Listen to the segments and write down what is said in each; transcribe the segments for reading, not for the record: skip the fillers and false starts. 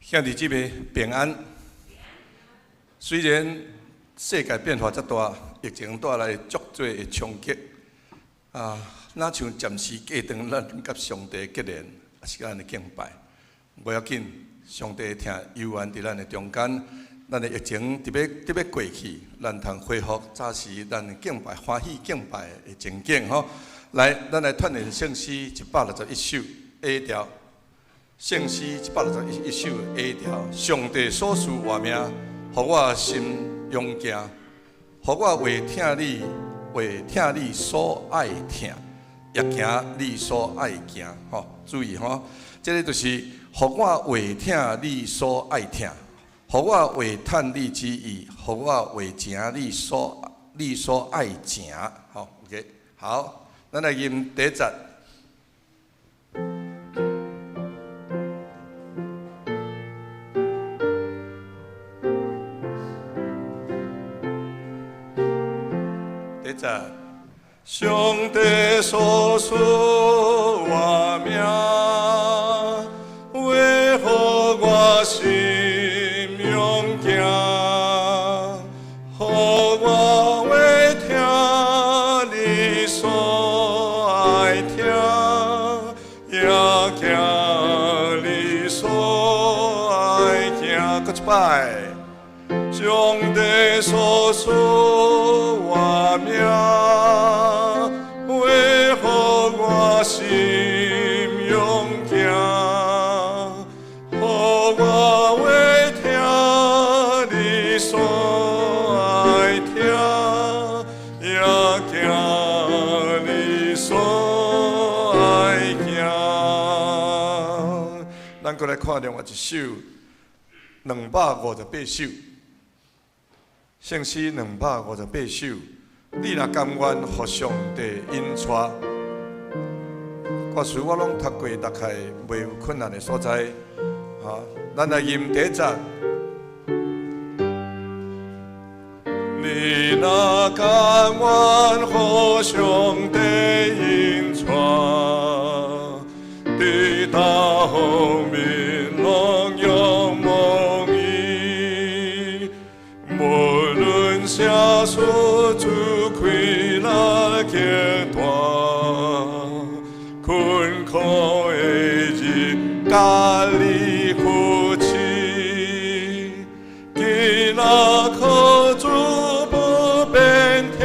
兄弟姊妹平安。雖然世界變化遮大，疫情帶來足濟的衝擊，啊，若像暫時隔斷咱佮上帝結連，抑是咱的敬拜，無要緊，上帝疼猶原佇咱的中間，咱的疫情佇欲過去，咱通恢復早時咱敬拜歡喜敬拜的情景吼。來，咱來串聯聖詩161首 A 調。聖詩161首 A 調，上帝所賜活命，予我心勇健，予我話疼你，話疼你所愛疼，也行你所愛行。吼，注意吼，這个就是予我話疼你所愛疼，予我話趁你旨意，予我話行你所愛行。吼，OK，好，咱來吟第一節。第一節，上帝所賜活命，為予我心勇健，予我話疼你所愛疼，也行你所愛行。閣一擺，上帝所賜活命，為予我心勇健，予我話疼你所愛疼，也行你所愛行。咱閣來看另外一首，258首，聖詩258首。你若甘願予上帝引帶，歌詞我攏讀過，大概袂有困難的所在。哈，咱來吟第一節。你若甘願予上帝引帶，佇大風面攏仰望伊，無論啥事主困難極大，困苦的日佮你扶持，今仔靠主不變聽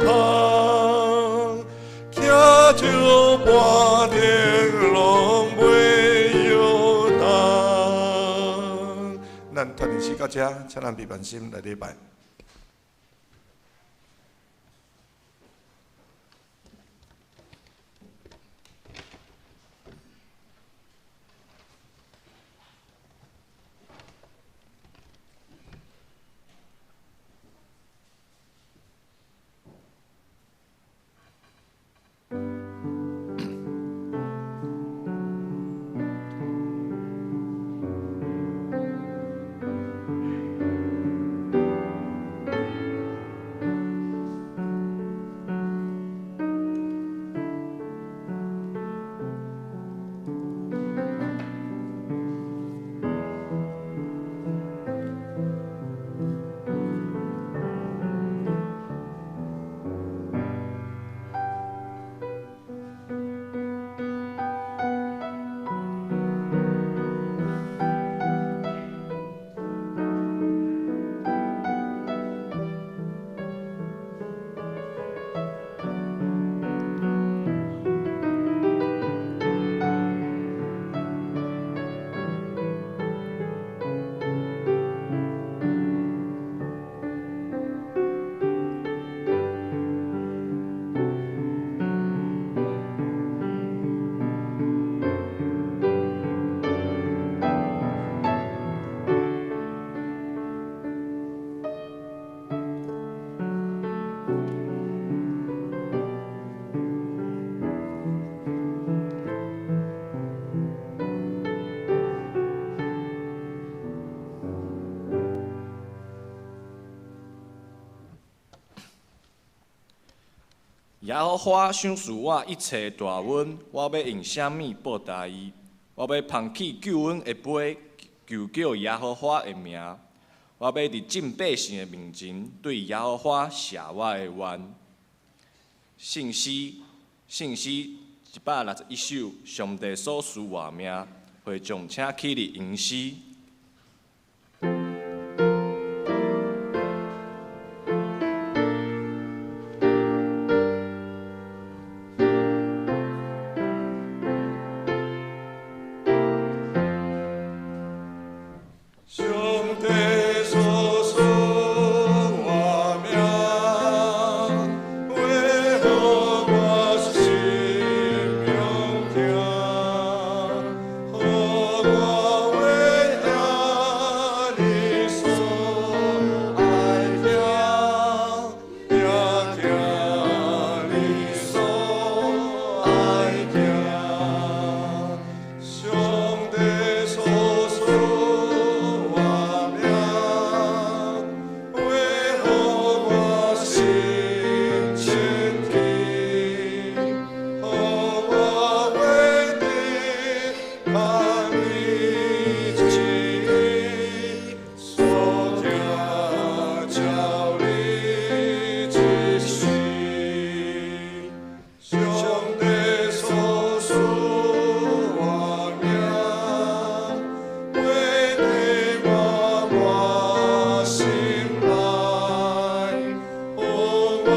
通，徛石盤頂攏袂搖動。咱團練詩到這，請咱閉萬心來禮拜。耶和華賞賜我一切大恩，我欲用啥物報答伊？我欲捧起救恩的杯，求叫耶和華的名。我欲佇眾百姓的面前，對耶和華謝我的願。聖詩，聖詩161首，上帝所賜活命，會眾請起立吟詩。上帝所賜活命，話予我心勇聽，予我會聽你所愛聽，也聽你所愛聽。上帝所賜活命，話予我心清氣，予我會得看你旨意，所聽照你指示。上帝所賜活命，話佇我滿心內，予我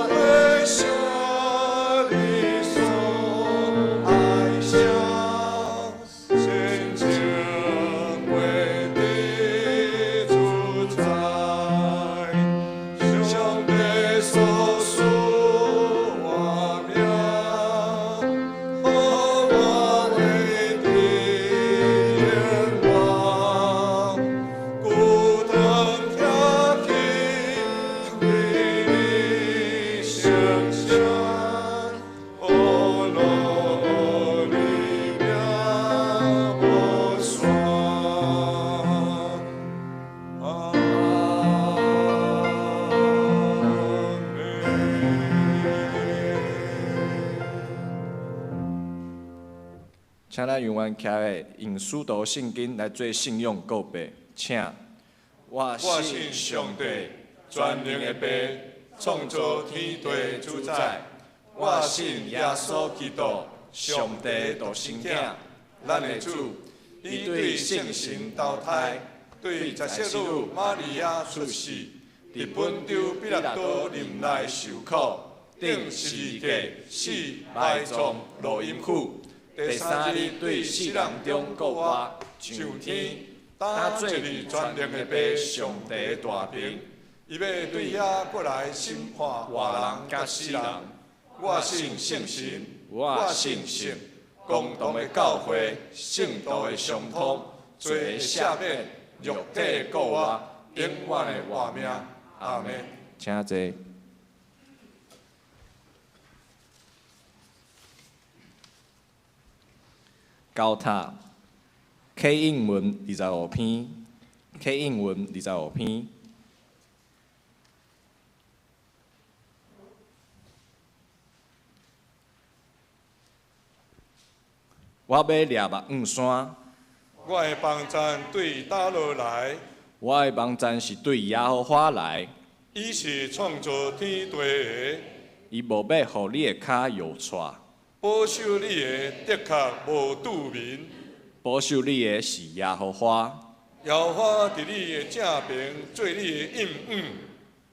會寫你所愛寫，性情袂得主宰。上帝所賜活命，予我會得仰望，孤單徛起你聖像，呵咾你名無散。阿們。請咱永遠徛的用使徒聖經來做信仰告白，請。我我信上帝，全能的父，創造天地的主宰。我信耶穌基督，上帝的獨生囝，咱的主。伊對聖神投胎，對十色女瑪利亞出世，佇本丟彼拉多忍耐受苦，釘十字架，死埋葬，落陰府。第三日對死人中復活，上天，擔坐佇全能的父上帝的大爿，伊欲對遐過來審判活人佮死人。我信聖神，我信聖公同的教會，聖徒的相通，罪的赦免，肉體的復活，永遠的活命。阿們。請坐。高塔，啟應文25篇，啟應文25篇。我欲掠目向山，我的幫贊對佗落來？我的幫贊是對耶和華來。伊是創造天地的，伊無欲予你的跤搖掣。保守你的的確無拄眠。保守你的是耶和華。耶和華佇你的正爿做你的蔭影。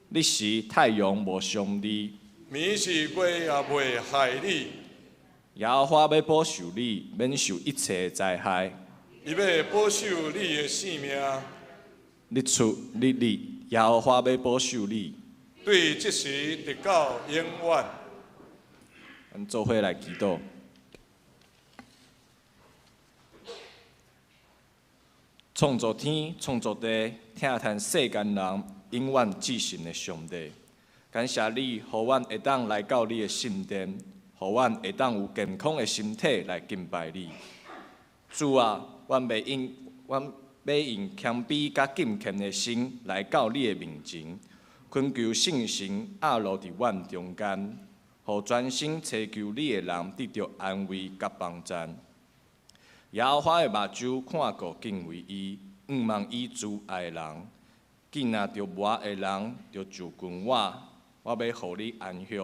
日時太陽無傷你，暝時月也袂害你。耶和華欲保守你，免受一切災害。伊欲保守你的性命。日出日入，耶和華欲保守你。對這時直到永遠。咱做伙來祈禱。創造天、創造地、疼嘆世間人永遠至神的上帝，感謝你，予阮會當來到你的聖殿，予阮會當有健康的身體來敬拜你。主啊，阮欲用阮欲用謙卑佮敬虔的心來到你的面前，懇求聖神壓落佇阮中間，予專心尋求你的人得著安慰佮幫贊。耶和華的目睭看顧敬畏伊，向望伊慈愛的人，見若著磨的人，著就近我，我欲予你安息。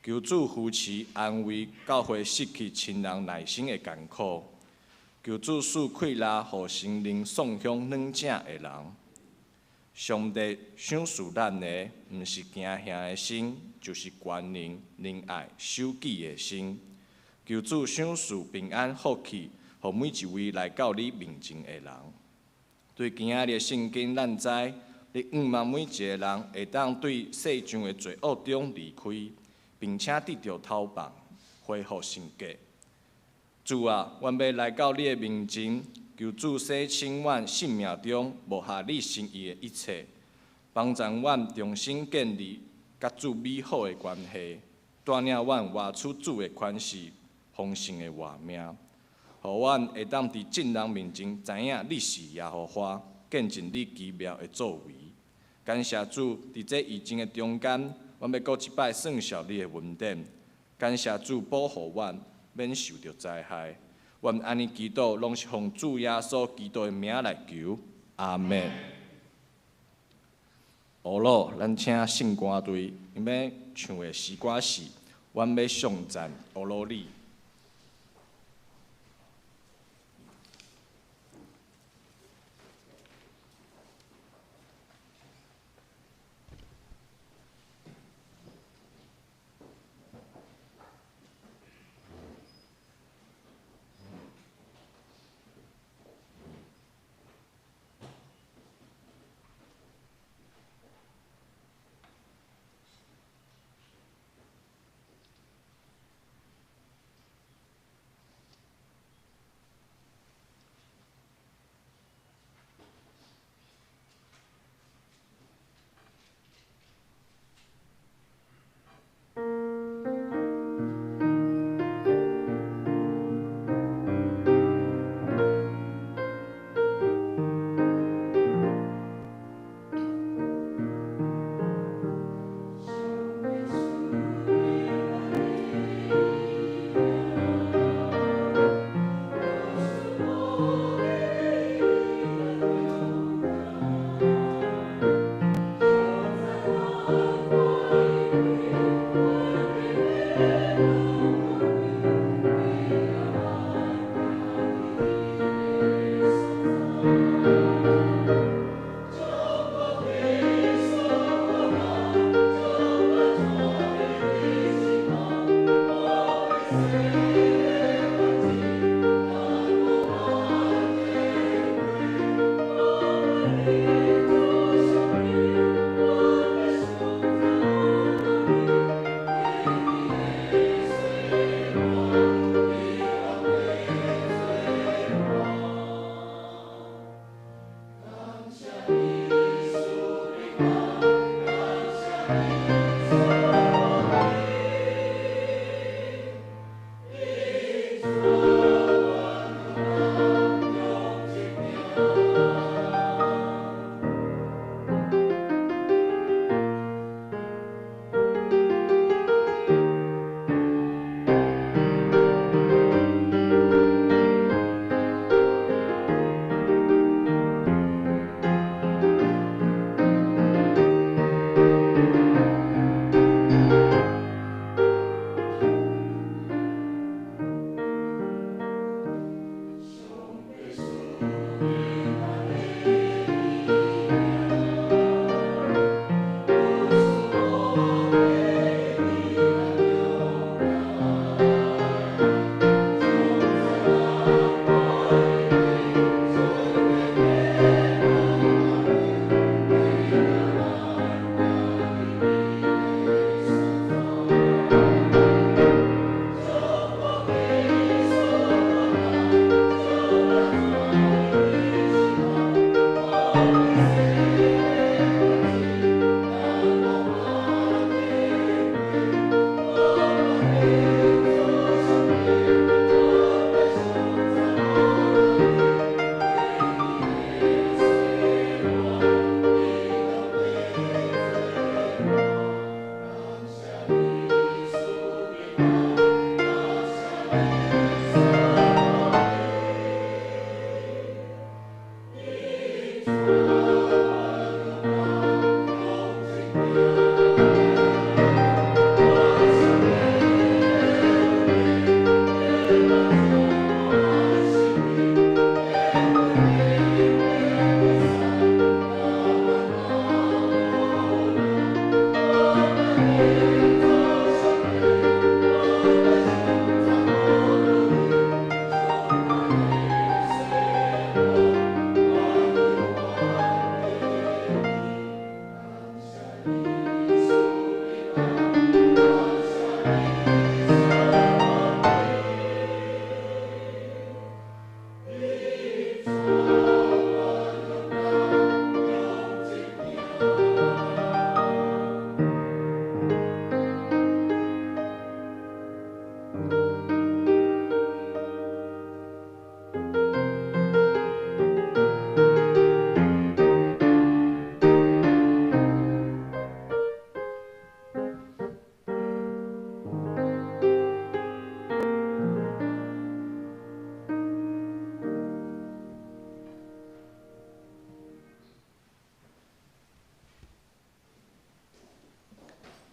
求主扶持安慰教會失去親人內心的艱苦。求主賜氣力，予心靈送向軟正的人。上帝賞賜咱的，毋是驚嚇的心，就是權能、仁愛、守己的心。求主賞賜平安福氣，予每一位來到你面前的人。對今仔日的聖經，咱知你向望每一个人會當對世上的罪惡中離開，並且得著頭放，恢復聖潔。主啊，阮欲來到你的面前，求主洗清阮生命中無合你心意的一切，幫助阮重新建立佮主美好的關係，帶領阮活出主的款式，豐盛的活命，予阮會當佇眾人面前知影你是耶和華，見證你奇妙的作為。感謝主，佇這疫情的中間，阮欲閣一擺算數你的恩典。感謝主保護阮，免受著災害。阮按呢祈禱，攏是奉主耶穌基督的名來求。阿們。後老，咱請聖歌隊，𪜶欲唱的詩歌是：阮欲頌讚烏魯你。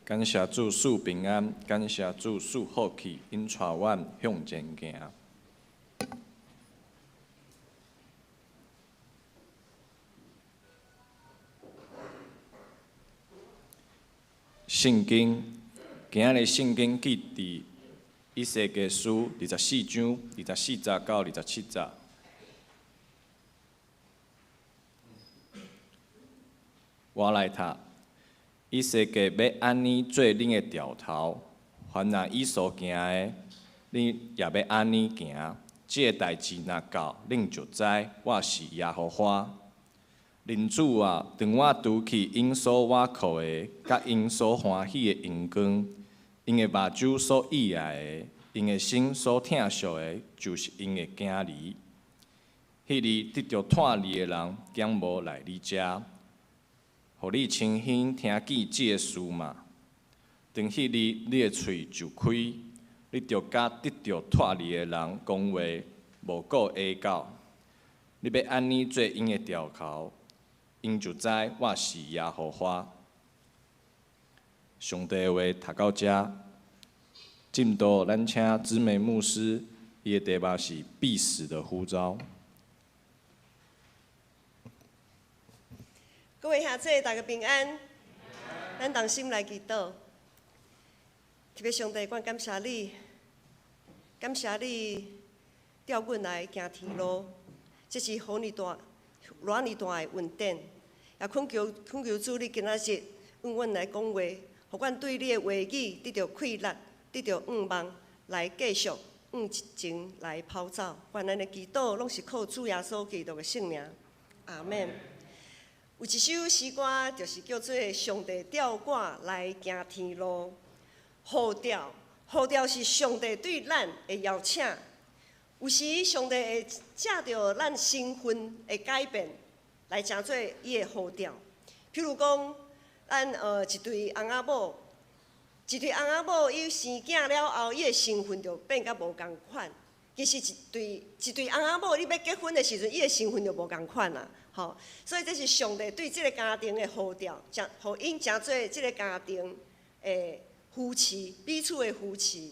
感謝主賜平安，感謝主賜福氣，引帶阮向前行。聖經，今仔日聖經記佇以西結書24章24節到27節。我來讀。以西結欲按呢做恁的柱頭，凡若伊所行的，恁也欲按呢行。這个代誌若到，恁就知我是耶和華。人子啊，當我除去𪜶所倚靠的，佮𪜶所歡喜的榮光，𪜶的目睭所喜愛的，𪜶的心所疼惜的，就是𪜶的囝兒。彼日得著脫離的人，將無來你遮。予你清耳聽見這个事嘛？當彼日，你的喙就開，你著佮得著脫離的人講話，無顧下到。你欲按呢做𪜶的柱頭，𪜶就知我是耶和華。上帝的話讀到遮，進度咱請姊妹牧師，伊的題目是必死的呼召。各位兄弟，大家平安。咱同心來祈禱。特別上帝，阮感謝你，感謝你召阮來行天路，這是予你大、偌爾大的恩典。也懇求懇求主，你今仔日向阮來講話，予阮對你的話語得著氣力，得著向望，來繼續向前來跑走。願咱的祈禱攏是靠主耶穌基督的聖名。阿們。有一首詩歌，就是叫做《上帝召我來行天路》。呼召，呼召是上帝對咱的邀請。有時上帝會藉著咱身份的改變，來成做伊的呼召。譬如講，咱一對翁仔某，一對翁仔某伊生囝了後，伊的身份就變甲無仝款。其實一對一對翁仔某，你欲結婚的時陣，伊的身份就無仝款啦。吼，所以這是上帝對這个家庭的呼召，成予𪜶成做這个家庭的扶持，彼此的扶持。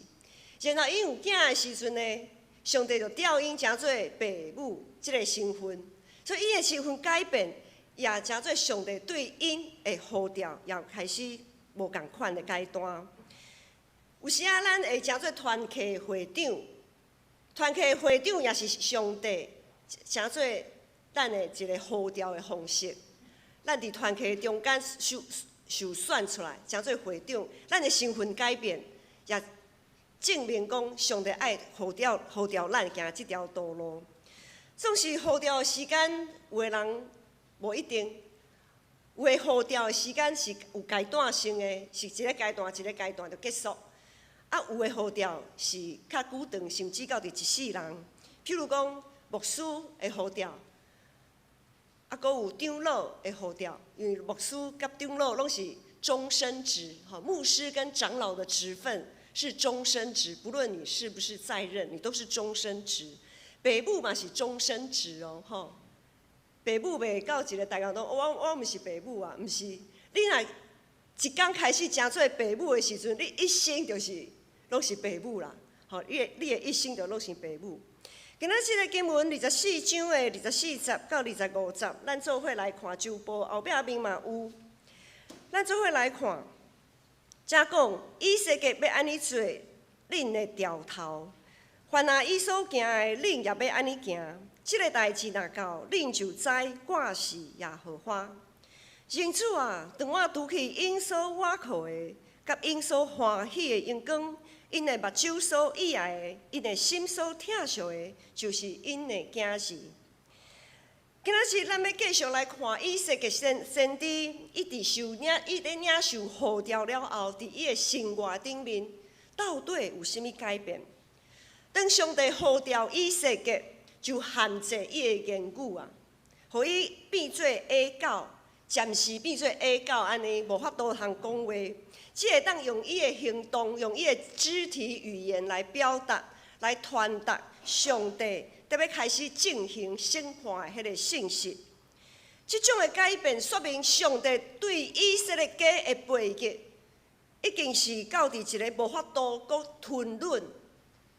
然後𪜶有囝的時陣呢，上帝就召𪜶成做爸母這个身份，所以𪜶的身份改變，也成做上帝對𪜶的呼召，也開始無仝款的階段。有時仔咱會成做團契會長，團契會長也是上帝成做咱的一个呼召的方式。咱佇團契中間受受選出來，成做會長，咱的身份改變，也證明講上帝愛呼召呼召咱行這條道路。總是呼召的時間，有的人無一定，有的呼召的時間是有階段性的，是一个階段一个階段就結束。啊，有的呼召是較久長，甚至到佇一世人。譬如講，牧師的呼召，啊，閣有長老的呼召，因為牧師佮長老攏是終身職，吼，牧師跟長老的職分是終身職，不論你是不是在任，你都是終身職。爸母嘛是終身職哦，吼。爸母袂到一个大家講，我毋是爸母啊，毋是。你若一工開始成做爸母的時陣，你一生就是攏是爸母啦。吼，你的一生就攏是爸母。今仔這個經文二十四章的二十四節到二十五節，咱做伙來看周報後壁面嘛有。咱做伙來看，遮講以西結欲按呢做恁的兆頭，凡若伊所行的，恁也欲按呢行。這个代誌若到，恁就知我是耶和華。人子啊，當我除去𪜶所倚靠的，佮𪜶所歡喜的榮光，𪜶的目睭所喜愛的，𪜶的心所疼惜的，就是𪜶的囝兒。今仔日咱欲繼續來看以西結先知，伊佇領受呼召了後，佇伊的生活頂面，到底有啥物改變？當上帝呼召以西結，就限制伊的言語啊，予伊變做啞狗，暫時變做啞狗按呢，無法度通講話，只會當用伊的行動，用伊的肢體語言來表達，來傳達上帝特別開始進行審判的彼個信息。這種的改變，說明上帝對以色列家的背逆，已經是到佇一个無法度閣吞忍，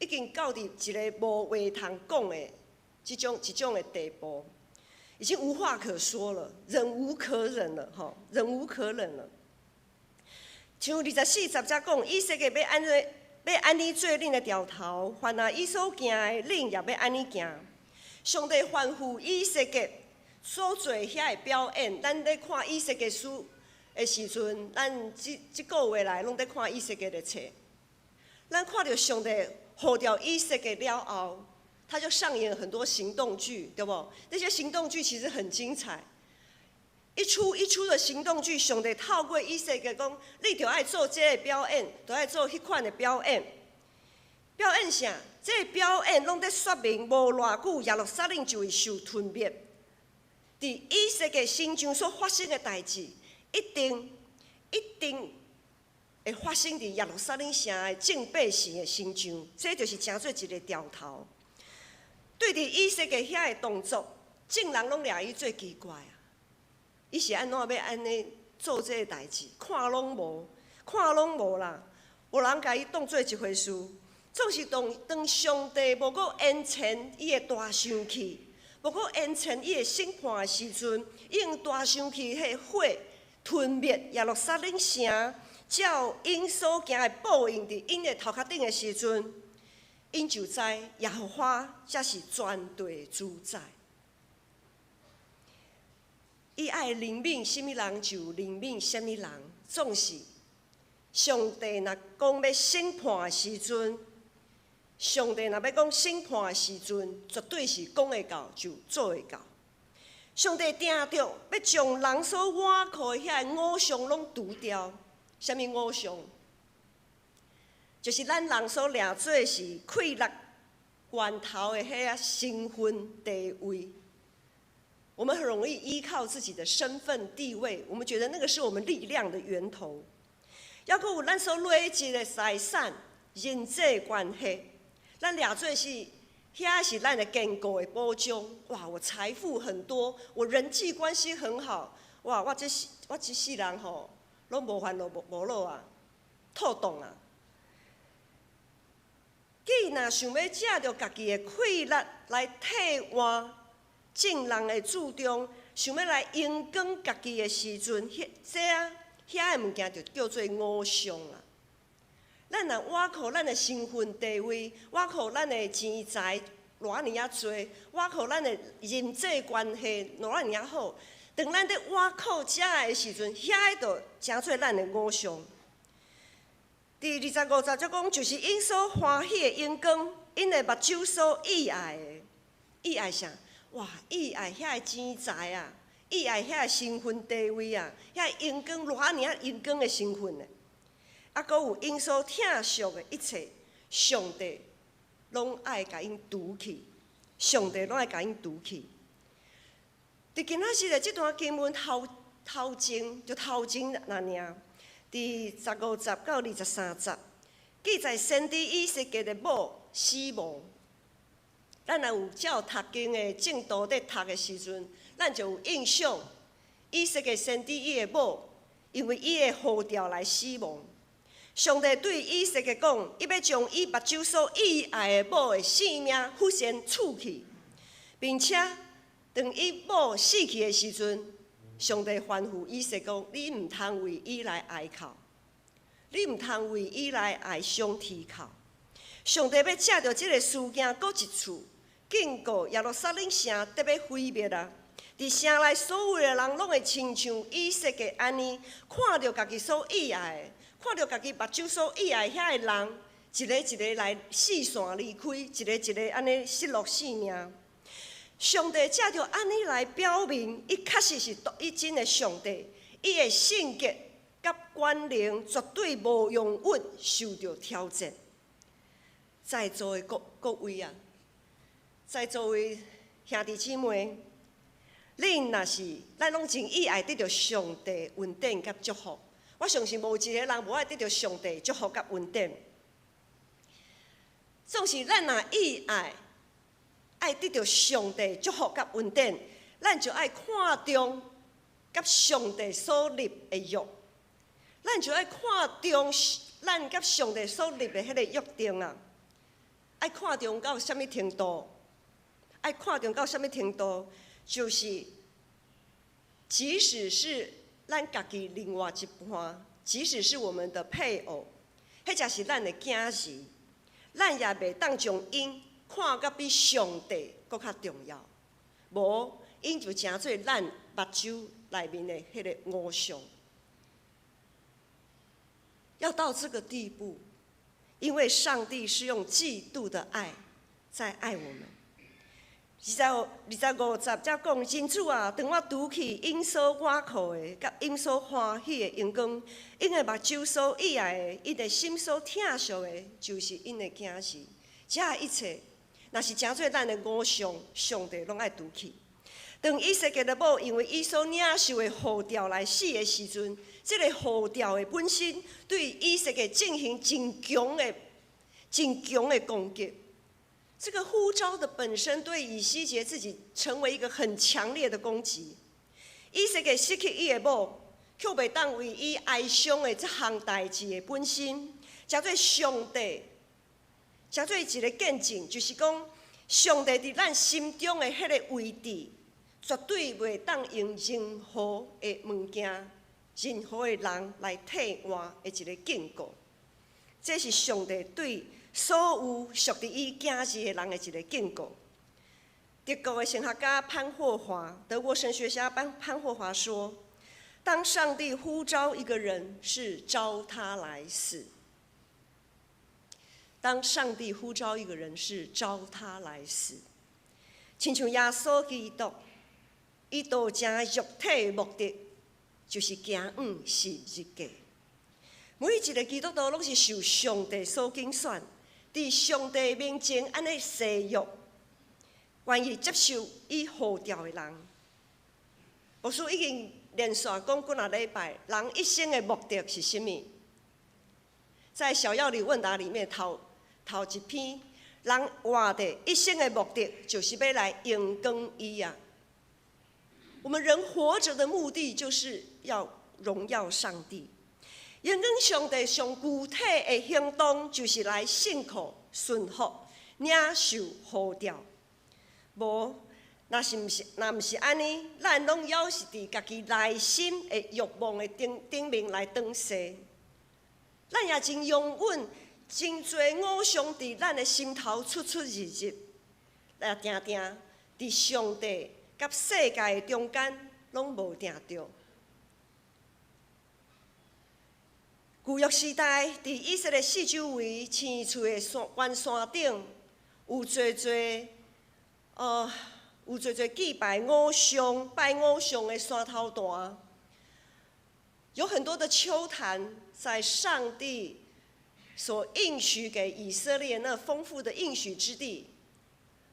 已經到佇一个無話通講的這種的地步，已經無話可說了，忍無可忍了，吼，忍無可忍了。像二十四節才講，以西結欲按怎欲按呢做恁的兆頭，凡若伊所行的，恁也欲按呢行。上帝吩咐以西結所做遐个表演，咱咧看以西結書的時陣，咱這這個月來攏佇看以西結的冊。咱看著上帝呼召以西結了後，他就上演很多行動劇，對無？那些行動劇其實很精彩，一出一出的行動劇，上帝透過以西結講，你著愛做這个表演，著愛做彼款的表演。表演啥？這个表演攏佇說明，無偌久耶路撒冷就會受吞滅。佇以西結身上所發生的代誌，一定一定會發生佇耶路撒冷城的眾百姓的身上，這就是成做一个兆頭。對佇以西結遐个動作，眾人攏掠伊做奇怪啊！伊是按怎欲按呢做這个代誌？看攏無，看攏無啦，無人共伊當做一回事。總是當上帝無閣延前伊的大生氣，無閣延前伊的審判的時陣，伊用大生氣彼个火吞滅耶路撒冷城，照𪜶所行的報應佇𪜶的頭殼頂的時陣，𪜶就知耶和華才是全地主宰。伊愛憐憫啥物人就憐憫啥物人，總是上帝若講欲審判的時陣，上帝若欲講審判的時陣，絕對是講會到就做會到。上帝定著欲將人所倚靠的遐个偶像攏除掉，啥物偶像？就是咱人所掠做是氣力源頭的彼个身份地位。我們很容易依靠自己的身份地位，我們覺得那個是我們力量的源頭。猶閣有咱所累積的財產、人際關係，咱掠做是遐是咱的堅固的保障。哇，我財富很多，我人際關係很好。哇，我這世人吼，攏無煩惱無無惱啊，妥當啊。既若想欲藉著家己的氣力來替換眾人的注重，想欲來榮光家己的時陣，彼這啊遐个物件就叫做偶像啊。咱若倚靠咱的身份地位，倚靠咱的錢財偌爾仔濟，倚靠咱的人際關係偌爾仔好，當咱佇倚靠這个時陣，遐个就成做咱的偶像。佇二十五節才講，就是𪜶所歡喜的榮光，𪜶的目睭所喜愛的，喜愛啥？哇！喜愛遐個錢財啊，喜愛遐個身份地位啊，遐個榮光偌爾仔榮光的身份呢？啊，閣有𪜶所疼惜的一切，上帝攏愛共𪜶除去，上帝攏愛共𪜶除去。佇今仔日的這段經文頭頭前，就頭前那爾，佇十五節到二十三節，記載先知以西結的某死亡。咱若有照讀經的進度佇讀的時陣，咱就有印象，以西結先知伊的某，因為伊的呼召來死亡。上帝對以西結講，伊欲將伊目睭所意愛的某的性命忽然取去，並且當伊某死去的時陣，上帝吩咐以西結講：你毋通為伊來哀哭，你毋通為伊來哀傷啼哭。上帝欲藉著這个事件，閣一次警告耶路撒冷城得欲毀滅啊！佇城內所有的人攏會親像以西結按呢，看著家己所意愛的，看著家己目睭所意愛遐个人，一个一个來四散離開，一个一个按呢失落性命。上帝藉著按呢來表明，伊確實是獨一真的上帝，伊的性格佮權能絕對無容允受著挑戰。在座的各位啊，在座的兄弟姊妹，恁若是咱攏真意愛得著上帝恩典佮祝福，我相信無一个人無愛得著上帝祝福佮恩典。總是咱若意愛愛得著上帝祝福佮恩典，咱就愛看重佮上帝所立的約，咱就愛看重咱佮上帝所立的彼个約定啊！愛看重到啥物程度？愛看重到啥物程度？就是即使是咱家己另外一半，即使是我們的配偶，彼者是咱的囝兒，咱也袂當將𪜶看甲比上帝閣較重要。無，𪜶就成做咱目睭內面的彼个偶像。要到這個地步，因為上帝是用嫉妒的愛在愛我們。25節才講，真主啊，當我除去𪜶所倚靠的，佮𪜶所歡喜的榮光，𪜶的目睭所意愛的，𪜶的心所疼惜的，就是𪜶的囝兒。這一切，若是成做咱的偶像，上帝攏愛除去。當以西結的某因為伊所領受的呼召來死的時陣，這个呼召的本身對以西結進行真強的、真強的攻擊。這個呼召的本身對以西結自己成為一個很強烈的攻擊。以西結失去伊的某，卻袂當為伊哀傷的這項代誌的本身，成做上帝，成做一個見證，就是講上帝佇咱心中的彼个位置，絕對袂當用任何的物件、任何的人來替換的一個警告。這是上帝對所有屬佇伊囝兒的人的一個警告。德國的神學家潘霍華，德國神學家潘霍華說：當上帝呼召一個人，是召他來死。當上帝呼召一個人，是召他來死。親像耶穌基督，伊道成肉體的目的，就是行往十字架。每一个基督徒攏是受上帝所揀選，佇上帝面前按呢誓約，願意接受伊呼召的人。牧師已經連續講幾若禮拜，人一生的目的是啥物？在小要理問答裡面頭頭一篇，人活的一生的目的就是欲來榮光伊啊。我們人活著的目的就是要榮耀上帝。榮光上帝上具體的行動就是來信靠、順服、領受呼召。無，若是毋是，若毋是按呢，咱攏猶是佇家己內心的欲望的頂頂面來轉踅。咱也真容允真濟偶像佇咱的心頭出出入入，也定定佇上帝佮世界的中間攏無定著。舊約時代，佇以色列四周圍青翠的山關山頂，有濟濟祭拜偶像、拜偶像的山頭壇，有很多的丘壇，在上帝所應許給以色列那豐富的應許之地，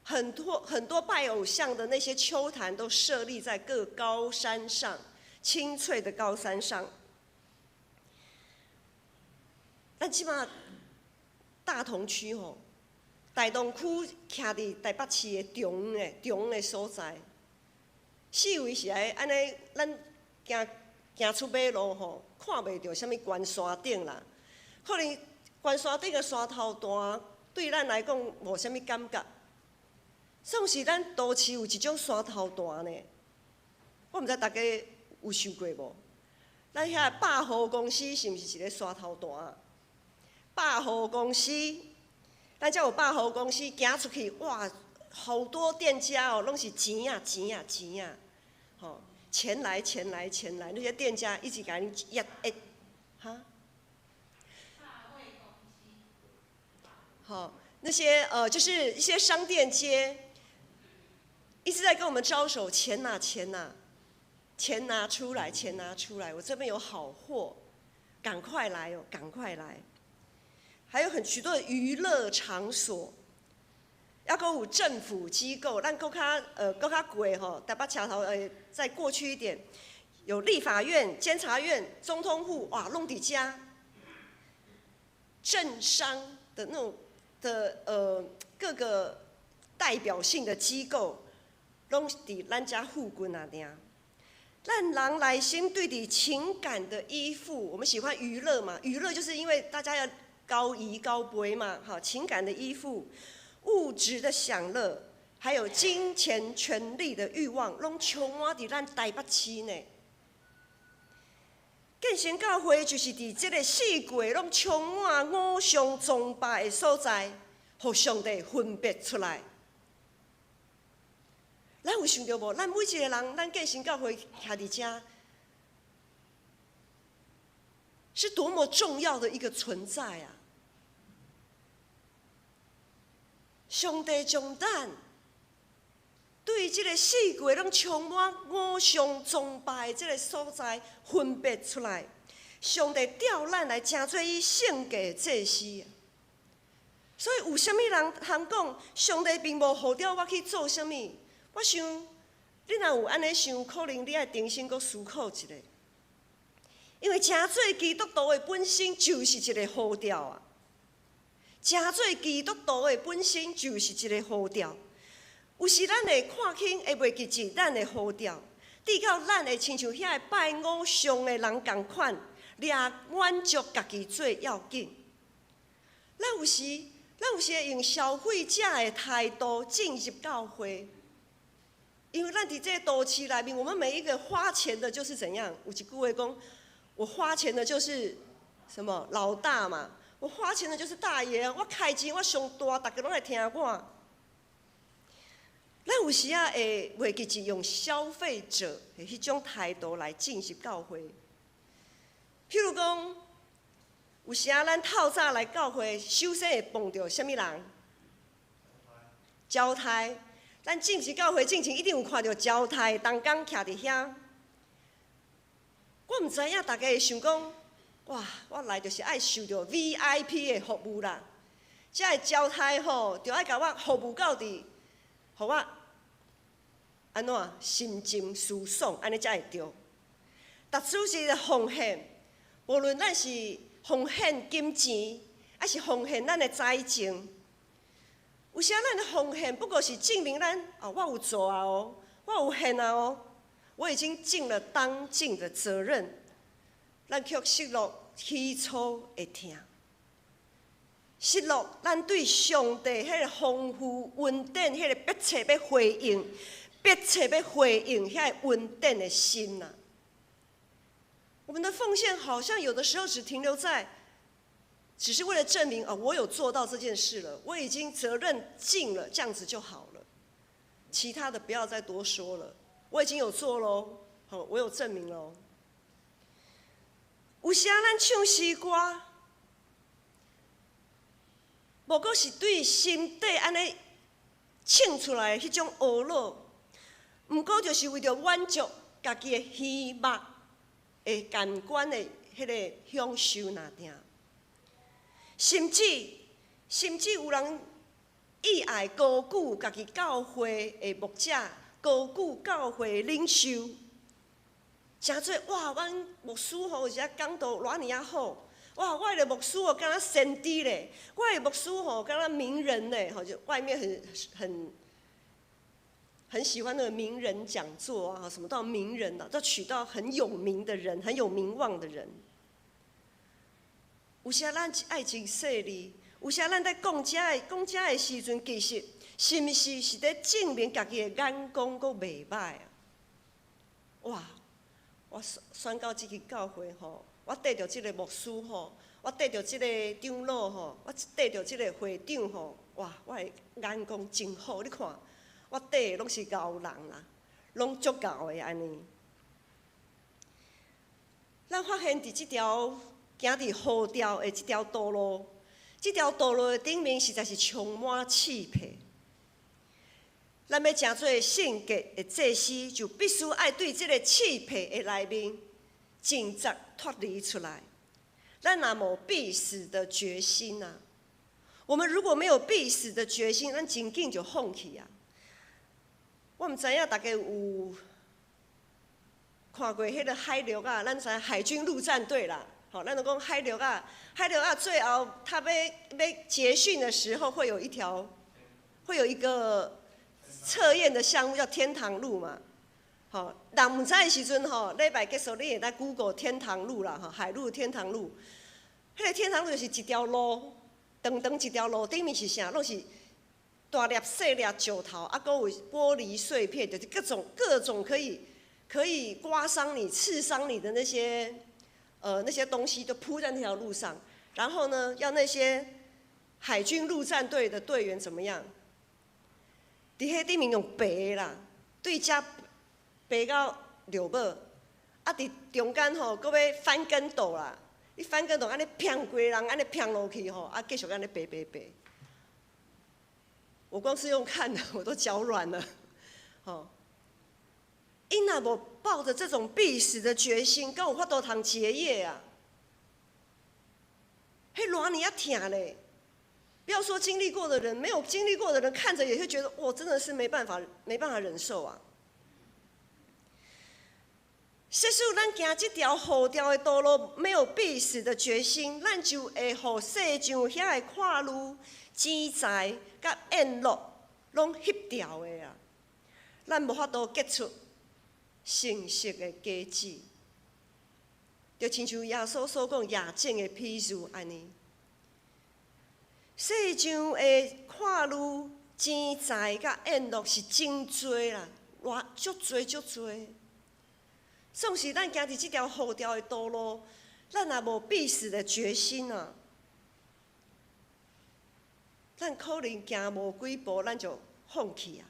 很多很多拜偶像的那些丘壇都設立在各高山上，青翠的高山上。咱這馬大同區吼，大同區徛佇台北市的中央的所在，四圍是愛按呢，咱行行出馬路吼，看袂著啥物懸山頂啦。可能懸山頂的山頭大，對咱來講無啥物感覺。算是咱都市有一種山頭大呢，我毋知大家有想過無？咱遐百貨公司是毋是一個山頭大？百貨公司，咱遮有百貨公司，行出去，哇，好多店家哦，攏是錢啊錢啊錢啊，吼，錢來錢來錢來，那些店家一直共你壓欸，哈？好，那些就是一些商店街，一直在跟我們招手，錢啊錢啊，錢拿出來，錢拿出來，我這邊有好貨，趕快來哦，趕快來。還有很許多的娛樂場所，抑閣有政府機構，咱閣較閣較過吼，台北車頭再過去一點，有立法院、監察院、總統府，哇，攏佇遮。政商的那種的各個代表性的機構，攏佇咱遮附近爾爾。咱人內心對佇情感的依附，我們喜歡娛樂嘛，娛樂就是因為大家要交誼交陪嘛，哈，情感的依附，物質的享樂，還有金錢權力的慾望，攏充滿佇咱台北市呢。建成教會就是佇這個四界攏充滿偶像崇拜的所在，予上帝分別出來。咱有想著無？咱每一個人，咱建成教會徛佇遮，是多麼重要的一個存在啊！上帝將咱對這個四界攏充滿偶像崇拜這個所在分別出來，上帝調咱來成做伊聖潔的祭司。所以有啥物人通講，上帝並無呼召我去做啥物？我想，你若有按呢想，可能你愛重新閣思考一下。因為成做基督徒的本身就是一個呼召啊！成做基督徒的本身就是一個呼召。有時咱會看輕，會袂記得咱的呼召，直到咱會親像遐個拜偶像的人仝款，掠滿足家己最要緊。咱有時會用消費者的態度進入教會，因為咱佇這個都市內面，我們每一個花錢的，就是怎樣？有一句話講，我花錢的就是什麼老大嘛，我花錢的就是大爺，我開錢我上大，逐家攏來聽我。咱有時仔會袂記得用消費者的彼種態度來進入教會。譬如講，有時仔咱透早來教會，首先會碰著啥物人？招待。咱進入教會進前，一定有看著招待同工徛佇遐。我毋知影大家會想講，哇，我來就是愛受著 VIP 的服務啦。這个招待吼，著愛共我服務到佇，予我按怎心情舒爽，按呢才會對。逐次是奉獻，無論咱是奉獻金錢，抑是奉獻咱的才情，有時咱的奉獻不過是證明咱哦，我有做啊哦，我有獻啊哦，我已經盡了當盡的責任，咱卻失落起初的疼，失落咱對上帝彼個豐富恩典，彼個迫切欲回應、迫切欲回應遐个恩典的心啊。我們的奉獻好像有的時候只停留在，只是為了證明啊，我有做到這件事了，我已經責任盡了，這樣子就好了，其他的不要再多說了，我已經有做嘍，好，我有證明嘍。有時咱唱詩歌，無過是對心底按呢唱出來的彼種懊惱，毋過就是為著滿足家己的耳目的感官的彼個享受爾爾。甚至有人意愛高舉家己教會的牧者，高舉教會領袖，誠做哇，阮牧師吼有時講道偌爾仔好，哇，我的牧師哦，敢若先知咧，我的牧師吼，敢若名人咧，吼，就外面很喜歡那個名人講座啊，什麼到名人啊，都娶到很有名的人，很有名望的人。有時咱愛真細膩，有時咱在講這的講這的時陣，其實是毋是是咧證明家己的眼光閣袂䆀啊？哇！我選到這間教會吼，我綴著這個牧師吼，我綴著這個長老吼，我綴著這個會長吼，哇！我的眼光真好，你看，我綴的攏是𠢕人啦，攏足𠢕的按呢。咱發現佇這條行佇雨條的這條道路，這條道路的頂面實在是充滿刺皮。咱欲成做聖潔的祭司，就必須愛對這個刺皮的內面掙扎脫離出來。咱若無必死的決心啊！我們如果沒有必死的決心，咱真緊就放棄啊！我毋知影大家有看過彼個海陸啊？咱知海軍陸戰隊啦，吼，咱都講海陸啊，海陸啊，最後他欲結訓的時候，會有一條，會有一個測驗的項目叫天堂路嘛，吼，人毋知的時陣吼，禮拜結束你會當 Google 天堂路啦，吼，海陸天堂路，彼個天堂路就是一條路，長長一條路，頂面是啥？攏是大粒細粒石頭，啊，閣有玻璃碎片，就是各種各種可以刮傷你、刺傷你的那些東西都鋪在那條路上，然後呢，要那些海軍陸戰隊的隊員怎麼樣？佇彼頂面用爬啦，對遮爬到落尾，啊，佇中間吼，閣欲翻跟斗啦，你翻跟斗按呢砰規人按呢砰落去吼，啊，繼續按呢爬爬爬。我光是用看的，我都腳軟了，吼。𪜶若無抱著這種必死的決心，敢有法度通結業啊？彼偌爾仔疼咧！不要說經歷過的人，沒有經歷過的人看着也會覺得，哇，真的是沒辦法，沒辦法忍受啊！即使咱行這條雨條的道路，沒有必死的決心，咱就會予世上遐的看慮、錢財佮宴樂攏翕掉的啊！咱無法度結出成熟的果子，就親像耶穌所講夜種的比喻按呢。世上的看慮、錢財佮宴樂是真濟啦，偌足濟足濟。縱使咱行佇這條雨條的道路，咱若無必死的決心啊，咱可能行無幾步，咱就放棄啊。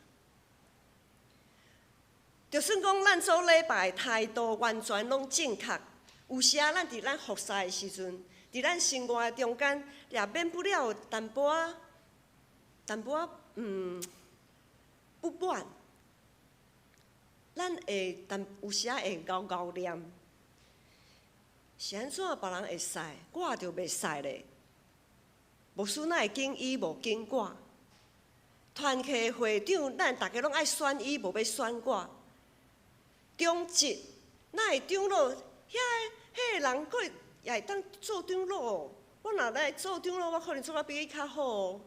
就算講咱做禮拜態度完全攏正確，有時啊，咱佇咱服侍的時陣，佇咱生活的中間，也免不了淡薄仔、淡薄仔不滿。咱會但有時仔會𠢕𠢕念，是按怎別人會使，我就袂使咧？牧師哪會揀伊無揀我？團契會長，咱逐家攏愛選伊，無欲選我。長執哪會長老？遐彼個人閣也會當做長老哦。我若來做長老，我可能做甲比伊較好哦。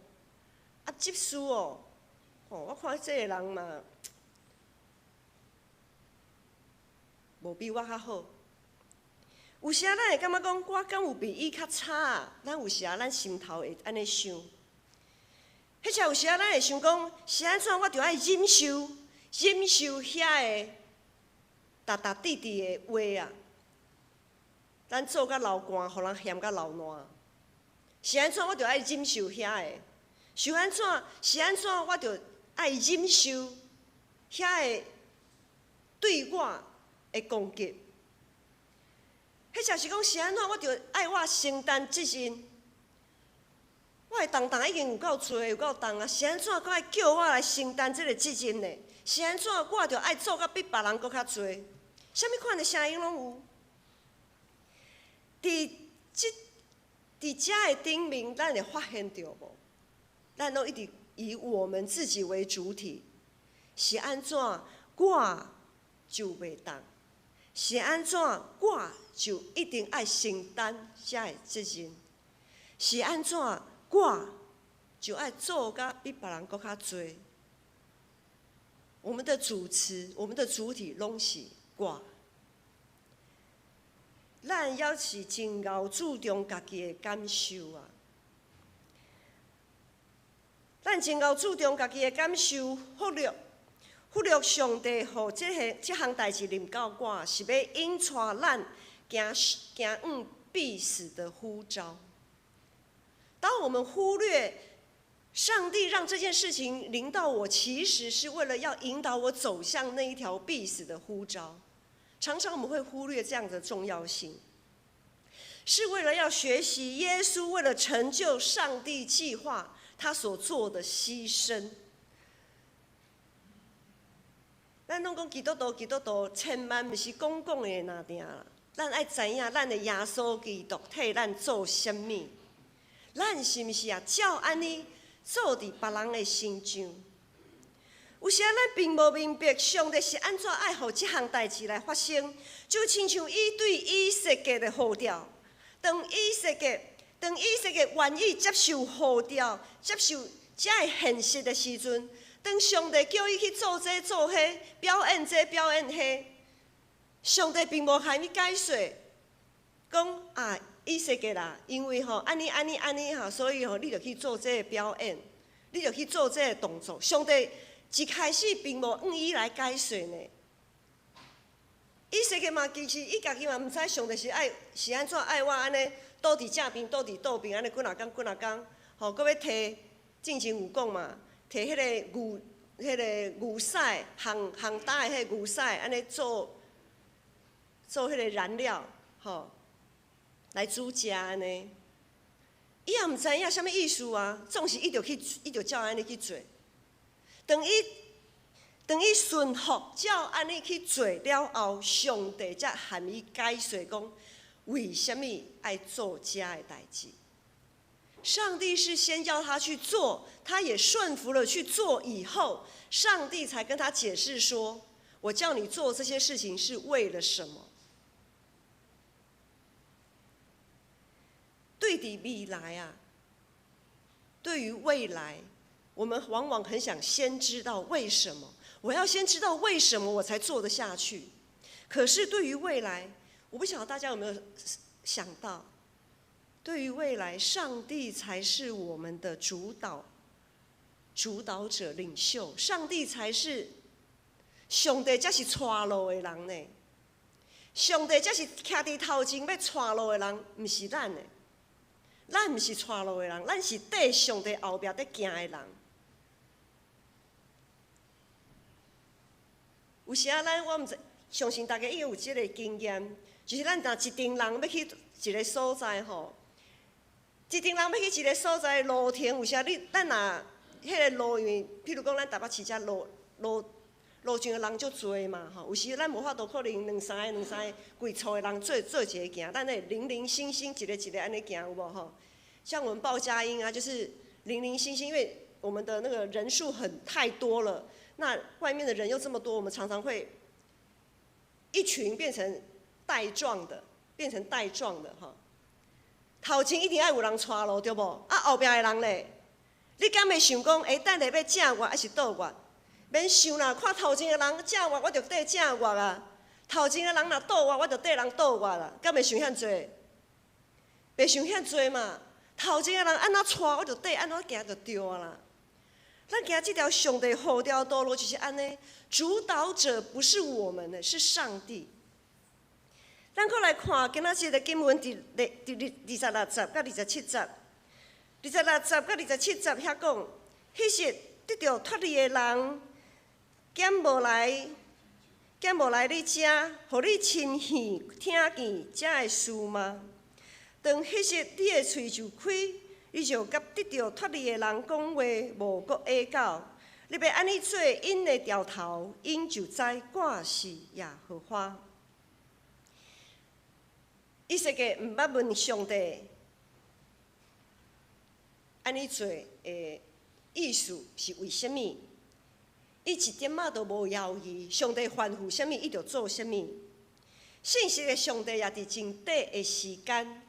啊，執事哦，吼，我看這個人嘛，無比我較好。有時仔咱會感覺講，我敢有比伊較差啊？咱有時仔咱心頭會按呢想。彼時有時仔咱會想講，是按怎我著愛忍受，忍受遐個沓沓滴滴的話啊！咱做甲流汗，予人嫌甲流爛。是按怎我著愛忍受遐個？是按怎？是按怎我著愛忍受遐個對我的攻擊？彼時是講是按怎我著愛我承擔責任？我的重擔已經有夠濟，有夠重啊！是按怎閣愛叫我來承擔這個責任呢？是按怎我著愛做甲比別人閣較濟？啥物款的聲音攏有。佇遮的頂面，咱會發現著無？咱攏一直以我們自己為主體，是按怎我就袂當？是按怎我就一定愛承擔這个責任？是按怎我就愛做甲比別人閣較濟？我們的主持，我們的主體攏是我。咱猶是真𠢕注重家己的感受啊！咱真𠢕注重家己的感受，忽略上帝予這項代誌臨到我，是欲引帶咱行往必死的呼召。當我們忽略上帝讓這件事情臨到我，其實是為了要引導我走向那一條必死的呼召。常常我們會忽略這樣的重要性，是為了要學習耶穌為了成就上帝計劃，他所做的犧牲。咱攏講基督徒，基督徒千萬毋是講講的爾定啦。咱愛知影，咱的耶穌基督替咱做啥物？咱是毋是也照按呢做佇別人的身上？有時咱並無明白上帝是按怎愛予這項代誌來發生，就親像伊對以西結的呼召，當以西結願意接受呼召、接受這个現實的時陣，當上帝叫伊去做這做彼，表演這表演彼，上帝並無共伊解說，講啊，以西結啦，因為吼按呢按呢按呢吼，所以吼你著去做這个表演，你著去做這个動作。上帝一開始並無向伊來解說呢。以西結嘛，其實伊家己嘛毋知上帝是愛是按怎愛我按呢，倒佇正邊，倒佇倒邊，按呢幾若工幾若工，吼，閣欲提，進前有講嘛，提彼個牛屎，烘烘焦的彼個牛屎，按呢做做彼個燃料，吼，來煮食按呢。伊也毋知影啥物意思啊，總是伊就去，伊就照按呢去做。當伊順服照按呢去做了後，上帝才和伊解說講，為啥物愛做這个代誌。上帝是先叫他去做，他也順服了去做以後，上帝才跟他解釋說：“我叫你做這些事情是為了什麼？”對佇未來啊，對於未來，我們往往很想先知道為什麼，我要先知道為什麼我才做得下去。可是對於未來，我不曉得大家有沒有想到，對於未來，上帝才是我們的主導者、領袖，上帝才是上帝才是帶路的人呢。上帝才是徛佇頭前欲帶路的人，毋是咱的。咱毋是帶路的人，咱是綴上帝後壁佇行的人。有時仔咱我毋知，相信大家應該有這個經驗，就是咱若一陣人欲去一个所在吼，一陣人欲去一个所在路程，有時你咱若彼个路，因為譬如講咱台北市遮路上的人足濟嘛吼，有時咱無法度可能兩三个、兩三个規厝的人做一个行，咱會零零星星一个一个按呢行，有無吼？像我們報佳音啊，就是零零星星，因為我們的那個人數很太多了，那外面的人又這麼多，我們常常會一群變成帶狀的，變成帶狀的哈。頭前一定愛有人帶路，對無？啊，後壁的人咧，你敢會想講，欸，等下欲正月抑是倒月？免想啦，看頭前的人正月，我就綴正月啊；頭前的人若倒月，我就綴人倒月啦。敢會想遐濟？袂想遐濟嘛。頭前的人按怎帶，我就綴按怎行就對啊啦。咱行這條上帝呼召道路就是按呢，主導者不是我們的，是上帝。咱閣來看今仔日的經文，佇26節佮27節，26節佮27節遐講，彼日得著脫離的人，敢無來你遮，予你親耳聽見這个事嗎？當彼日你的喙就開，你就佮得著脫離的人講話，無閣下口。你欲按呢做，𪜶會掉頭，𪜶就知我是耶和華。以西結毋捌問上帝按呢做的意思是為啥物？伊一點仔都無猶豫，上帝吩咐啥物，伊就做啥物。信實的上帝也佇真短的時間，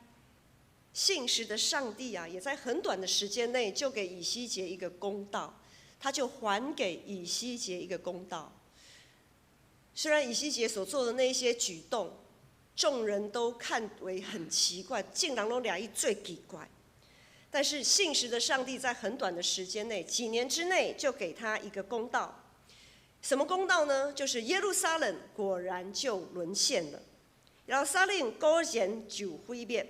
信實的上帝啊，也在很短的時間內就給以西結一個公道，他就還給以西結一個公道。雖然以西結所做的那些舉動，眾人都看為很奇怪，眾人攏掠伊做奇怪。但是信實的上帝在很短的時間內，幾年之內就給他一個公道。什麼公道呢？就是耶路撒冷果然就淪陷了，耶路撒冷果然就毀滅。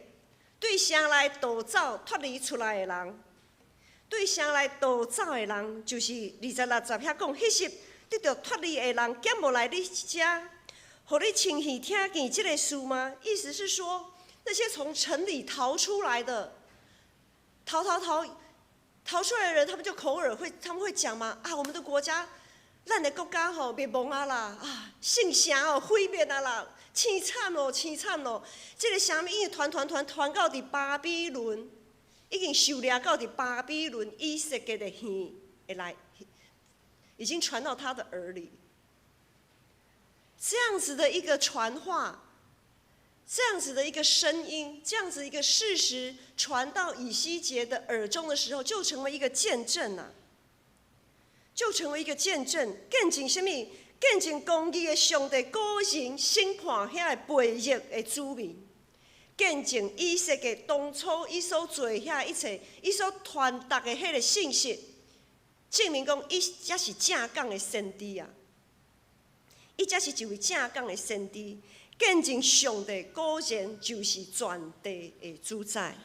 對城內逃走脫離出來的人，對城內逃走的人，就是26節遐講，彼時得著脫離的人，敢無來你遮，予你親耳聽見這个事嗎？意思是說，那些從城裡逃出來的，逃逃逃，逃出來的人，他們就口耳會，他們會講嗎？啊，我們的國家，咱的國家吼滅亡啊啦，啊，聖城哦毀滅啊啦，凄慘哦，凄慘哦！這个聲音已經傳傳傳傳到佇巴比倫，已經受掠到佇巴比倫以西結的耳會來，已經傳到他的耳裡。這樣子的一個傳話，這樣子的一個聲音，這樣子一個事實傳到以西結的耳中的時候，就成為一個見證啊！就成為一個見證，見證啥物？見證公義的上帝果然審判遐个背逆的子民，見證以西結當初伊所做遐一切，伊所傳達的彼个信息，證明講伊才是正港的先知啊！伊才是一位正港的先知，見證上帝果然就是全地的主宰。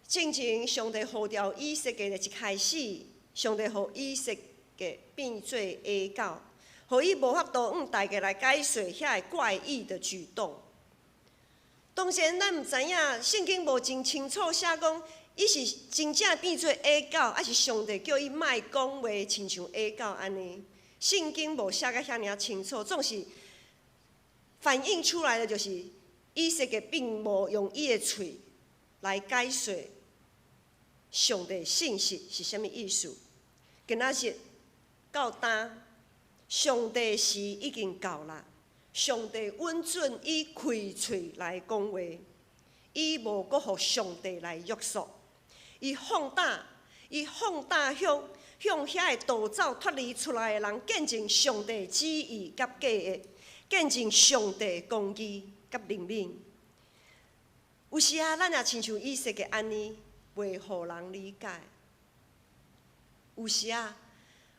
進前上帝呼召以西結的一開始，上帝予以西結變做啞狗，予伊無法度向大家來解釋遐个怪異的舉動。當然，咱毋知影聖經無真清楚寫講，伊是真正變做啞狗，抑是上帝叫伊莫講話，親像啞狗按呢？聖經無寫甲遐爾清楚，總是反映出來的就是以西結並無用伊的喙來解釋上帝信息是啥物意思。今仔日到今，上帝時已經到啦。上帝允准伊開喙來講話，伊無閣予上帝來約束，伊放膽，伊放膽向遐个逃走脫離出來的人見證上帝旨意佮計劃，見證上帝公義佮憐憫。有時啊，咱也親像以西結按呢，袂予人理解。有時啊，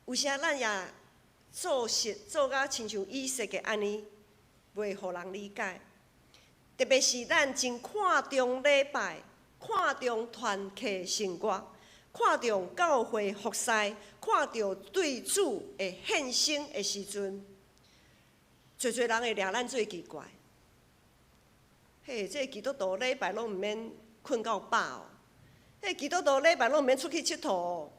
有時啊，咱也做事做甲親像以西結按呢，袂予人理解。特別是咱真看重禮拜，看重團契生活，看重教會服侍，看重對主的獻身的時陣，濟濟人會掠咱做奇怪。嘿，這个基督徒禮拜攏毋免睏到飽哦，彼基督徒禮拜攏毋免出去𨑨迌哦，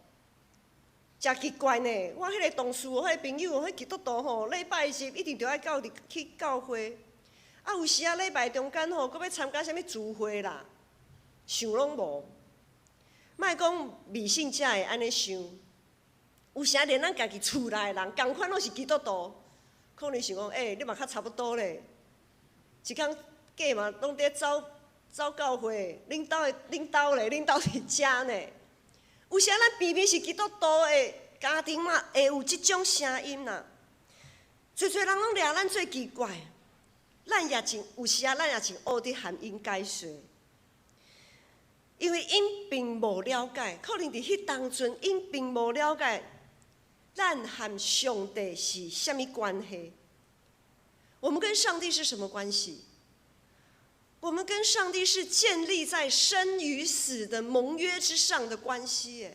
誠奇怪呢。我彼个同事、彼个朋友，彼基督徒吼，禮拜日一定著愛到佇去教會。啊，有時啊，禮拜中間吼，閣欲參加啥物聚會啦，想攏無。莫講未信者會按呢想，有時啊，連咱家己厝內的人，仝款攏是基督徒，可能想講，欸，你嘛較差不多咧，一工過嘛攏佇走走教會，恁兜的恁兜咧，恁兜佇遮呢。有時啊，咱明明是基督徒的家庭嘛，會有這種聲音啦。濟濟人攏掠咱做奇怪，咱也真有時啊，咱也真烏佇含𪜶解說，因為𪜶並無了解，可能佇彼當陣𪜶並無了解，咱和上帝是啥物關係。我們跟上帝是什麼關係？我們跟上帝是建立在生與死的盟約之上的關係。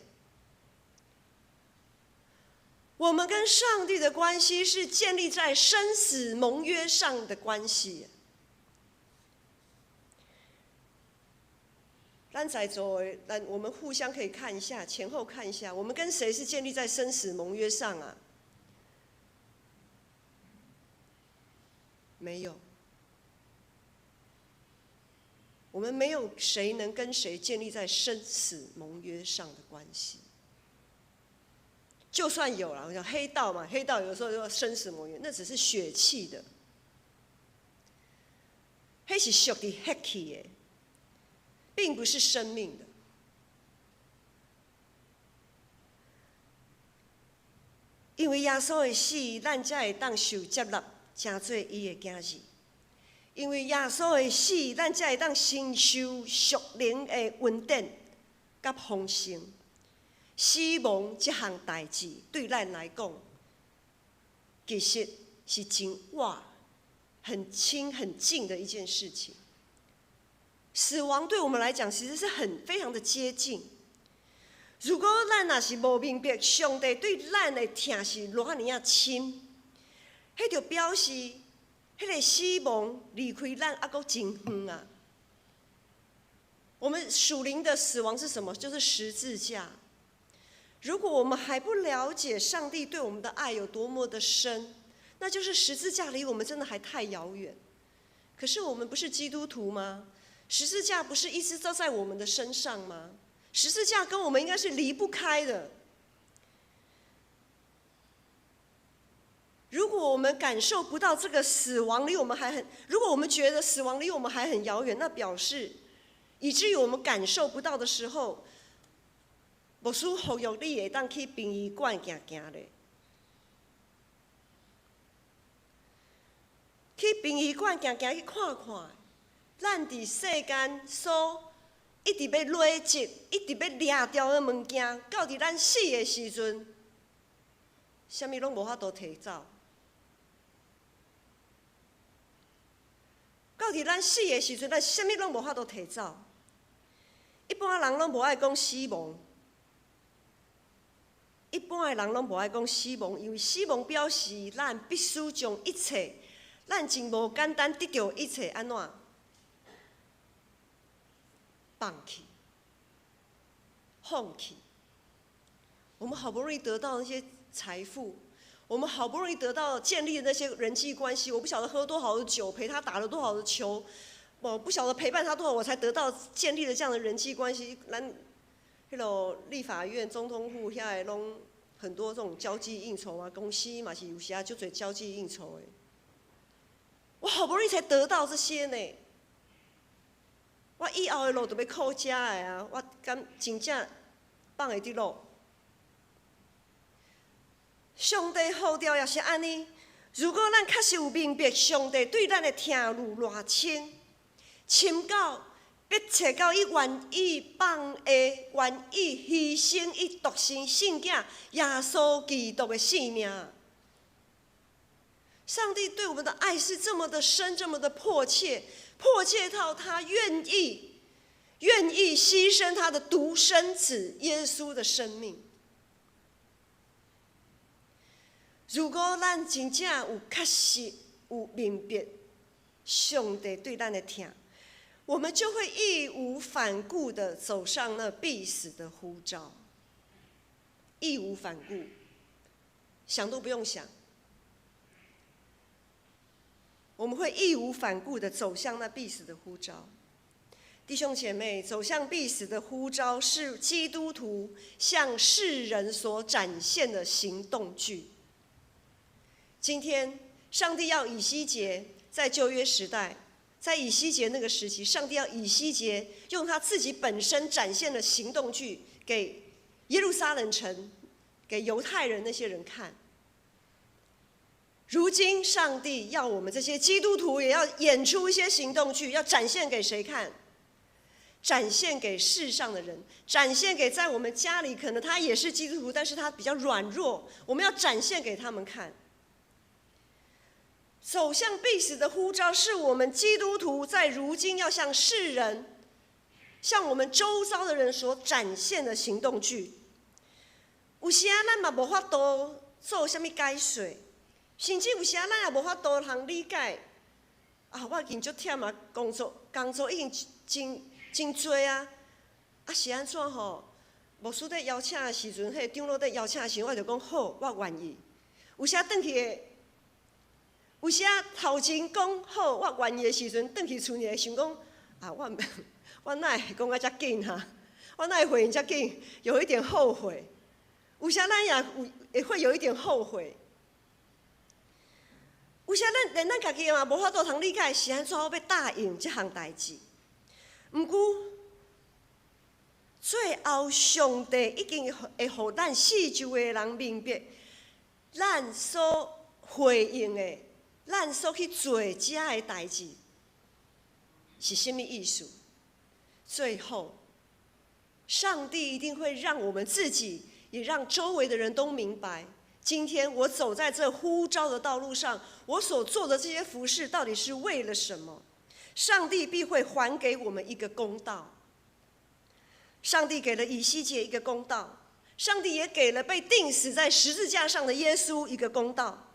我們跟上帝的關係是建立在生死盟約上的關係。咱在座的，咱我們互相可以看一下，前後看一下，我們跟誰是建立在生死盟約上啊？沒有。我們沒有誰能跟誰建立在生死盟約上的關係。就算有了，我講黑道嘛，黑道有時候就生死盟約，那只是血氣的。彼是屬佇血氣的，並不是生命的。因為耶穌的死，咱才會當受接納，成做伊的囝兒。因為耶穌的死，咱才會當承受屬靈的恩典佮豐盛。死亡這項代誌對咱來講，其實是真倚、很親、很近的一件事情。死亡對我們來講，其實是很非常的接近。如果咱若是無明白上帝對咱的疼是偌爾仔深，彼就表示彼个死亡離開咱猶閣真遠啊。我們屬靈的死亡是什麼？就是十字架。如果我們還不了解上帝對我們的愛有多麼的深，那就是十字架離我們真的還太遙遠。可是我們不是基督徒嗎？十字架不是一直都在我們的身上嗎？十字架跟我們應該是離不開的。如果我們感受不到這個死亡離我們還很，如果我們覺得死亡離我們還很遙遠，那表示以至於我們感受不到的時候，牧師呼籲你會當去殯儀館行行咧，去殯儀館行行去看看，咱佇世間所一直欲累積、一直欲掠著的物件，到佇咱死的時陣，啥物攏無法度提走。到佇咱死的時陣，咱啥物攏無法度提走。一般人攏無愛講死亡，一般的人攏無愛講死亡，因為死亡表示咱必須將一切，咱真無簡單得著一切按怎放棄、放棄。我們好不容易得到那些財富，我們好不容易得到建立的那些人際關係，我不曉得喝多少的酒，陪他打了多少的球，我不曉得陪伴他多少，我才得到建立了這樣的人際關係。咱彼個立法院、總統府遐个攏很多這種交際應酬啊，公司嘛是有時啊足濟交際應酬的。我好不容易才得到這些呢，我以後的路就欲靠遮的啊，我敢真正放會佇落？上帝呼召也是按呢。如果咱確實有明白上帝對咱的疼有偌深，深到迫切到伊願意放下，願意犧牲伊獨生聖囝耶穌基督的性命。上帝對我們的愛是這麼的深，這麼的迫切，迫切到他願意犧牲他的獨生子耶穌的生命。如果咱真正有確實有明白上帝對咱的疼，我們就會義無反顧的走上那必死的呼召。義無反顧，想都不用想，我們會義無反顧的走向那必死的呼召。弟兄姐妹，走向必死的呼召是基督徒向世人所展現的行動劇。今天，上帝要以西結在舊約時代，在以西結那個時期，上帝要以西結用他自己本身展現的行動劇給耶路撒冷城、給猶太人那些人看。如今，上帝要我們這些基督徒也要演出一些行動劇，要展現給誰看？展現給世上的人，展現給在我們家裡可能他也是基督徒，但是他比較軟弱，我們要展現給他們看。走向必死的呼召，是我們基督徒在如今要向世人、向我們周遭的人所展現的行動劇。有時啊，咱嘛無法度做啥物解說，甚至有時啊，咱也無法度通理解。啊，我已經足忝啊，工作已經真真濟啊。啊，是按怎吼？牧師咧邀請的時陣，彼個長老咧邀請的時陣，我就講好，我願意。有時啊，轉去的。有時啊，頭前講好，我願意的時陣，轉去厝裡會想講啊，我哪會講甲遮緊哈？我哪會回應遮緊？有一點後悔。有時咱也有也會有一點後悔。有時咱連咱家己嘛無法度通理解是按怎欲答應這項代誌。毋過最後，上帝已經會予咱四周的人明白，咱所回應的，咱所去做這个代誌是啥物意思？最後，上帝一定會讓我們自己，也讓周圍的人都明白，今天我走在這呼召的道路上，我所做的這些服事到底是為了什麼？上帝必會還給我們一個公道。上帝給了以西結一個公道，上帝也給了被釘死在十字架上的耶穌一個公道。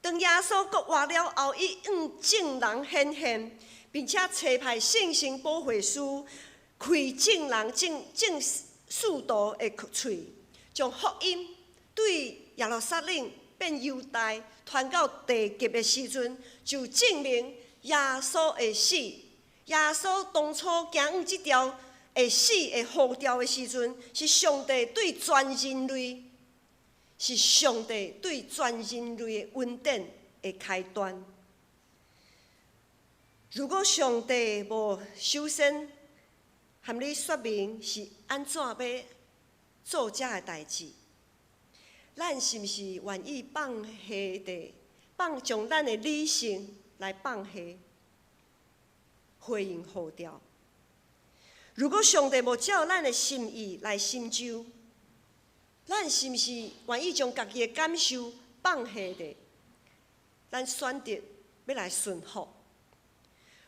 當耶穌復活了後，伊向眾人顯現，並且差派聖神保惠師開眾人眾眾使徒的喙，將福音對耶路撒冷變猶大傳到地極的時陣，就證明耶穌的死。耶穌當初行往這條會死的呼召的時陣，是上帝對全人類，是上帝對全人類的恩典的開端。如果上帝無首先和你說明是按怎欲做這个代誌，咱是毋是願意放下的，放將咱的理性來放下，回應呼召？如果上帝無照咱的心意來成就，咱是毋是願意將家己的感受放下的？咱選擇欲來順服。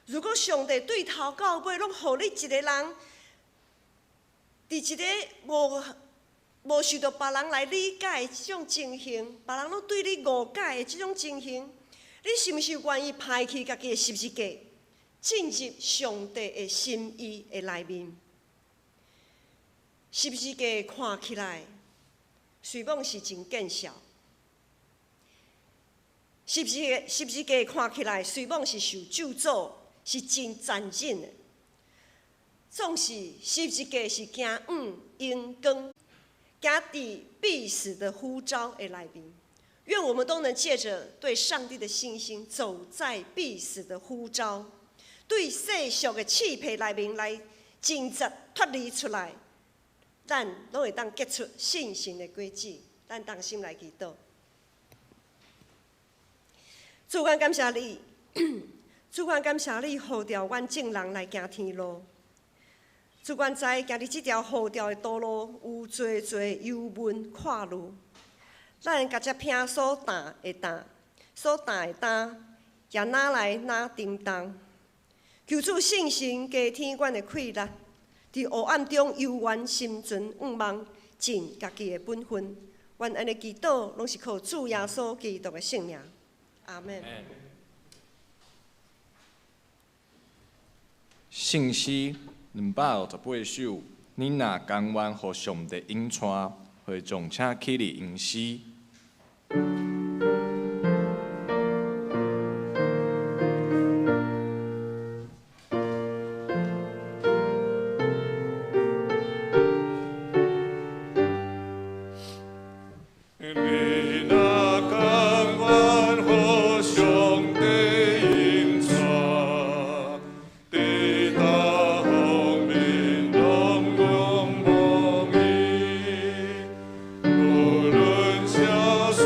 如果上帝對頭到尾攏予你一个人，佇一个無受著別人來理解的這種情形，別人攏對你誤解的這種情形，你是毋是願意拋棄家己的十字架，進入上帝的心意的內面？十字架看起來，雖講是真見笑；十字架看起來，雖講是受咒詛，是真殘忍的。總是十字架是行往榮光，行佇必死的呼召的內面。願我們都能借著對上帝的信心，走在必死的呼召，對世俗的刺皮內面來掙扎脫離出來，咱攏會當結出信心的果子。咱同心來祈禱。主，阮感謝你，主，阮感謝你呼召阮眾人來行天路。主，阮知行佇這條呼召的道路有濟濟憂悶看慮，咱共這餅所擔的擔，所擔的擔，也哪來哪沉重。求主聖神加添阮的氣力，佇黑暗中猶原心存向望，盡家己的本分。阮按呢祈禱，攏是靠主耶穌基督的聖名。阿們。聖詩258首，你若甘願予上帝引帶，會眾請起立吟詩。你若甘願予上帝引帶，佇逐方面攏仰望伊，無論啥事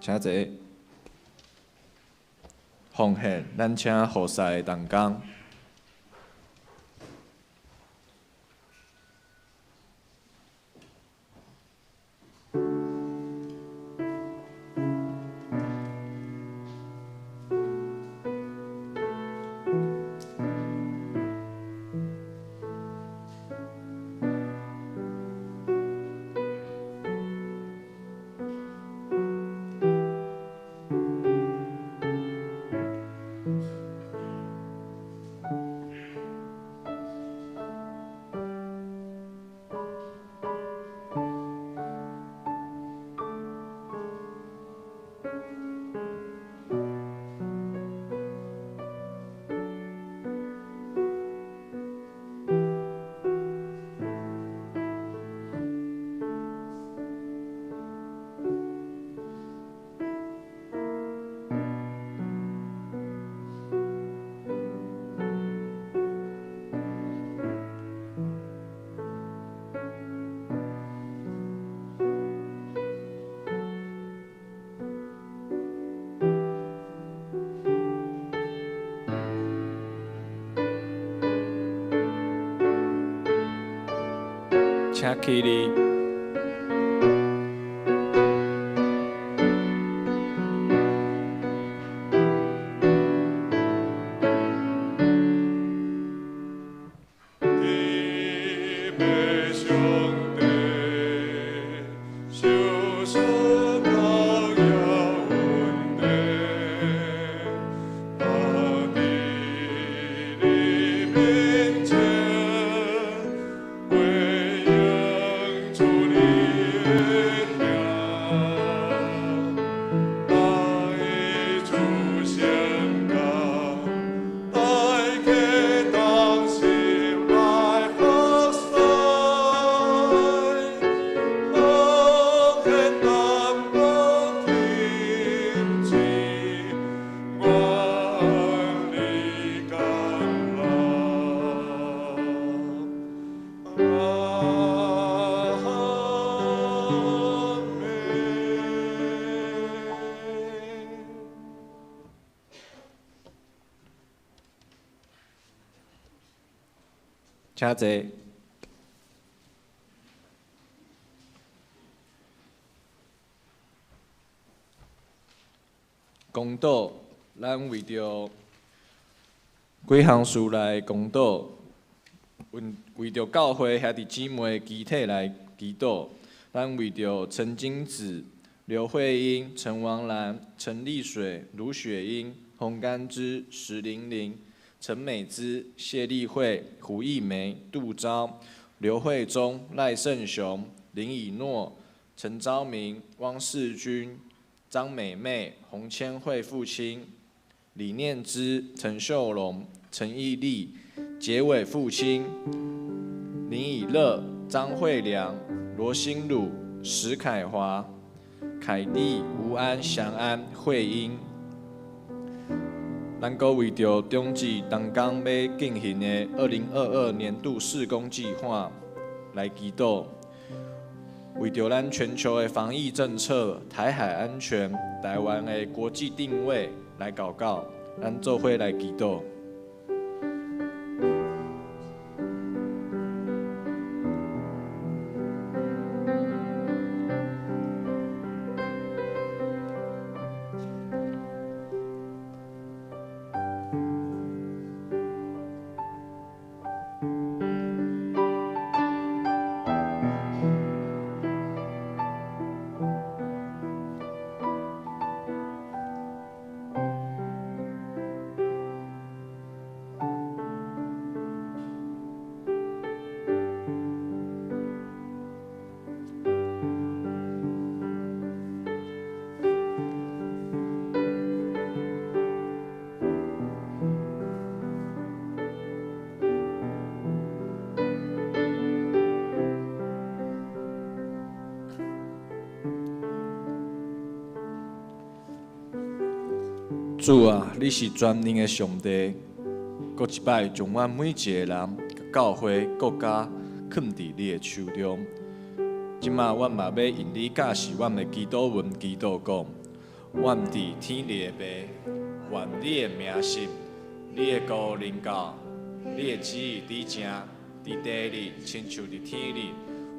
請坐。奉獻，咱請服侍的同工。請起立。請坐。公道，咱為著幾項事來公道，為著教會兄弟姊妹肢體來祈禱。咱為著陳金子、劉慧英、陳王蘭、陳麗水、盧雪英、洪甘之、石玲玲、陳美姿、謝麗慧、胡義梅、杜昭、劉惠忠、賴勝雄、林以諾、陳昭明、汪世君、張美妹、洪千惠父親、李念之、陳秀龍、陳義立、傑偉父親、林以樂、張惠良、羅新魯、石凱華、凱蒂、吳安、祥安、慧英。咱閣為著長子同工欲進行的2022年度事工計劃來祈禱，為著咱全球的防疫政策、台海安全、台灣的國際定位來禱告，咱做伙來祈禱。主啊，你是全能的上帝，閣一擺將阮每一个人、教會、國家囥佇你的手中。這馬阮嘛欲用你教示阮的祈禱文祈禱講，愿伫天里的父，愿你的名圣，你的国临到，你的旨意伫正，伫地里亲像伫天里。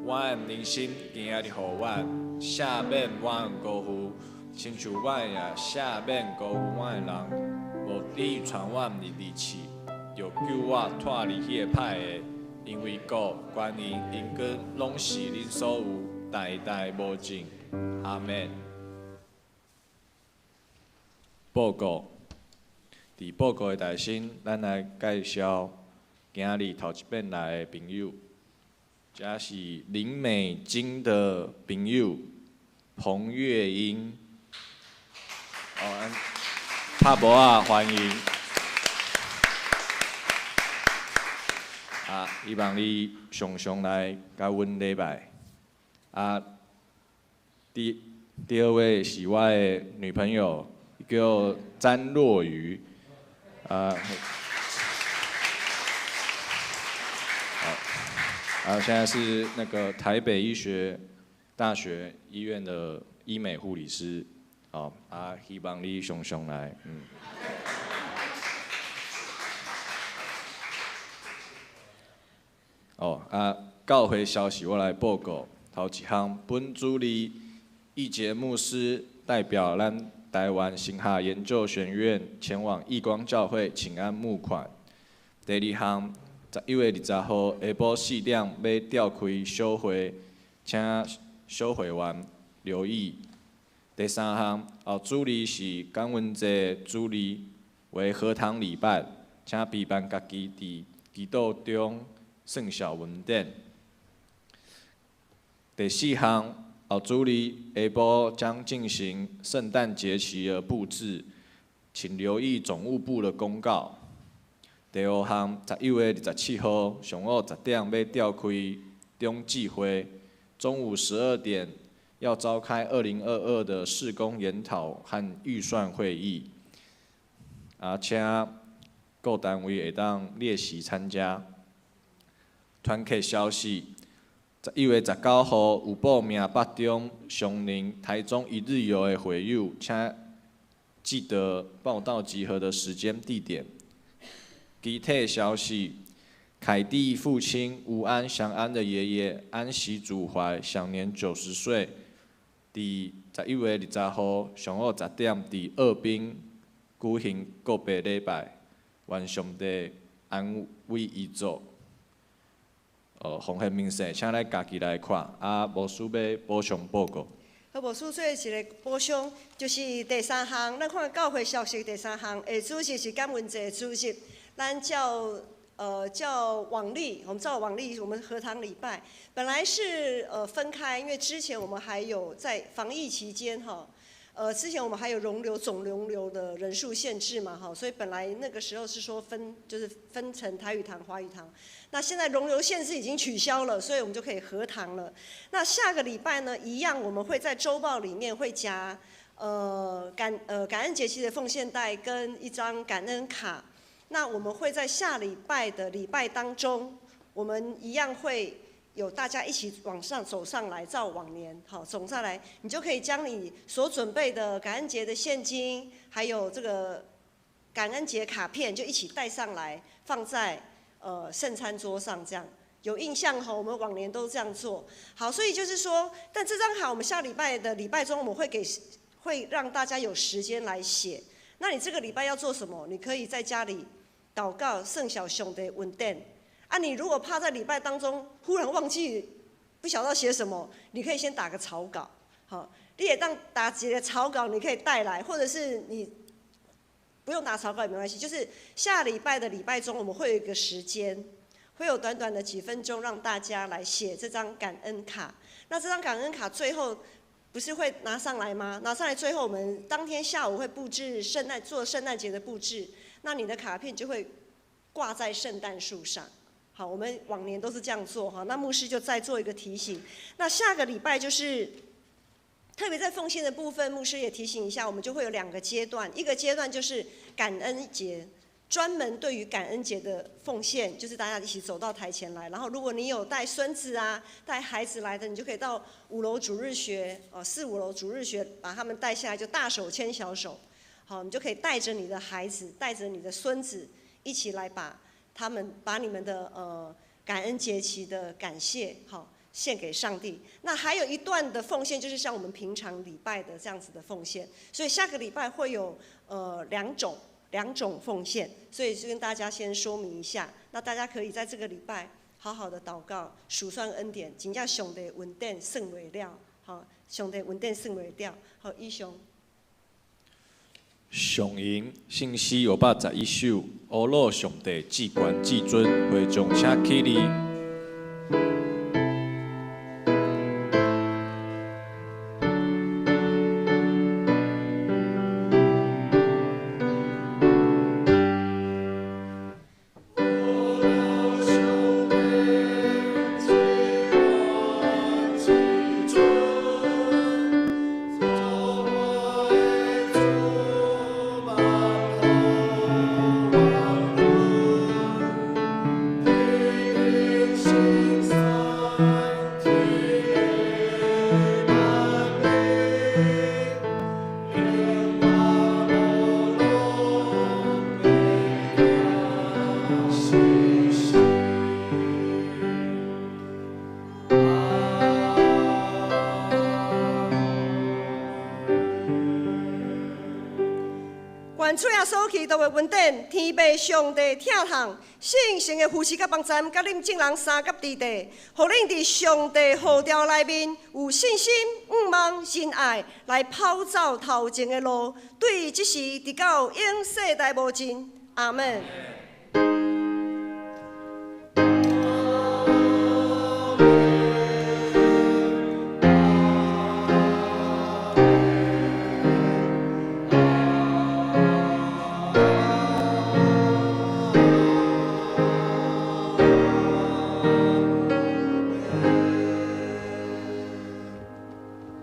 阮的人生今仔日予阮，赦免阮的辜负，亲像阮也赦免辜负阮的人。无致带阮入试，著救我脫離彼个歹的，因為國、權勢、榮光，攏是恁所有，代代無盡。阿們。報告，佇報告的內先，咱來介紹今日頭一遍來的朋友，這是林美金的朋友彭月英。哦，拍鼓仔歡迎。啊，希望你常常來共阮禮拜。啊，第二位是我的女朋友，叫詹若雨。啊，好，啊，現在是那個台北醫學大學醫院的醫美護理師。好，啊，希望你常常來，嗯。哦，啊，教會消息我來報告。頭一項，本主日義傑牧師代表咱台灣神學研究學院前往義光教會請安募款。第二項，11月20號下晡4點欲召開小會，請小會員留意。第三項，哦，主日是感恩節主日，為合堂禮拜，請備辦家己佇祈禱中算小文典。第四項，哦，主日下晡將進行聖誕節期的布置，請留意總務部的公告。第五項，11月27號上午10點欲召開中紀會，中午12點要召開2022的事工研討和預算會議，啊，請各單位會當列席參加。團契消息，11月19號有報名北中、雙寧、台中一日遊的會友，請記得報到集合的時間地點。其他消息，凱蒂父親吳安祥安的爺爺安息主懷，享年90歲。佇11月20號上午10點，佇二濱舉行告別禮拜，願上帝安慰遺族。奉獻明細，請咱家己來看。啊，牧師欲補充報告。好，牧師做一个補充，就是第三項，咱看教會消息第三項，下主日是感恩節主日，咱照往例，我們照往例，我們合堂禮拜本來是分開，因為之前我們還有在防疫期間哈，之前我們還有容留總容留的人數限制嘛哈，所以本來那個時候是說分就是分成台語堂、華語堂，那現在容留限制已經取消了，所以我們就可以合堂了。那下個禮拜呢，一樣我們會在週報裡面會夾感恩節期的奉獻袋跟一張感恩卡。那我們會在下禮拜的禮拜當中，我們一樣會有大家一起往上走上來，照往年好走上來，你就可以將你所準備的感恩節的現金，還有這個感恩節卡片，就一起帶上來，放在聖餐桌上，這樣有印象哈？我們往年都這樣做。好，所以就是說，但這張卡我們下禮拜的禮拜中，我們會給，會讓大家有時間來寫。那你這個禮拜要做什麼？你可以在家裡禱告聖小熊的穩定啊！你如果怕在禮拜當中忽然忘記，不曉得寫什麼，你可以先打個草稿，好，你也當打幾個草稿，你可以帶來，或者是你不用打草稿也沒關係。就是下禮拜的禮拜中，我們會有一個時間，會有短短的幾分鐘讓大家來寫這張感恩卡。那這張感恩卡最後不是會拿上來嗎？拿上來最後，我們當天下午會布置聖誕，做聖誕節的布置。那你的卡片就會掛在聖誕樹上。好，我們往年都是這樣做哈。那牧師就再做一個提醒。那下個禮拜就是特別在奉獻的部分，牧師也提醒一下，我們就會有兩個階段。一個階段就是感恩節专门对于感恩节的奉献，就是大家一起走到台前来。然后，如果你有带孙子啊、带孩子来的，你就可以到五楼主日学哦，四五楼主日学，把他们带下来，就大手牵小手，好，你就可以带着你的孩子、带着你的孙子一起来把他们把你们的感恩节期的感谢，好，献给上帝。那还有一段的奉献，就是像我们平常礼拜的这样子的奉献。所以下个礼拜会有两种奉献，所以就跟大家先说明一下。那大家可以在这个礼拜好好的祷告，数算恩典，真正上帝恩典算袂了，好，上帝恩典算袂了。好，以上。上吟圣诗511首，阿鲁上帝至悬至尊，会众请起立。愿主耶稣基督的恩典、天父上帝疼痛、圣神的扶持佮帮助，佮恁众人相佮伫地，予恁伫上帝呼召内面有信心、向望、仁爱，来跑走头前的路，对这时直到永世代无尽。阿们。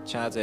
请坐。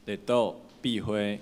立祷闭会。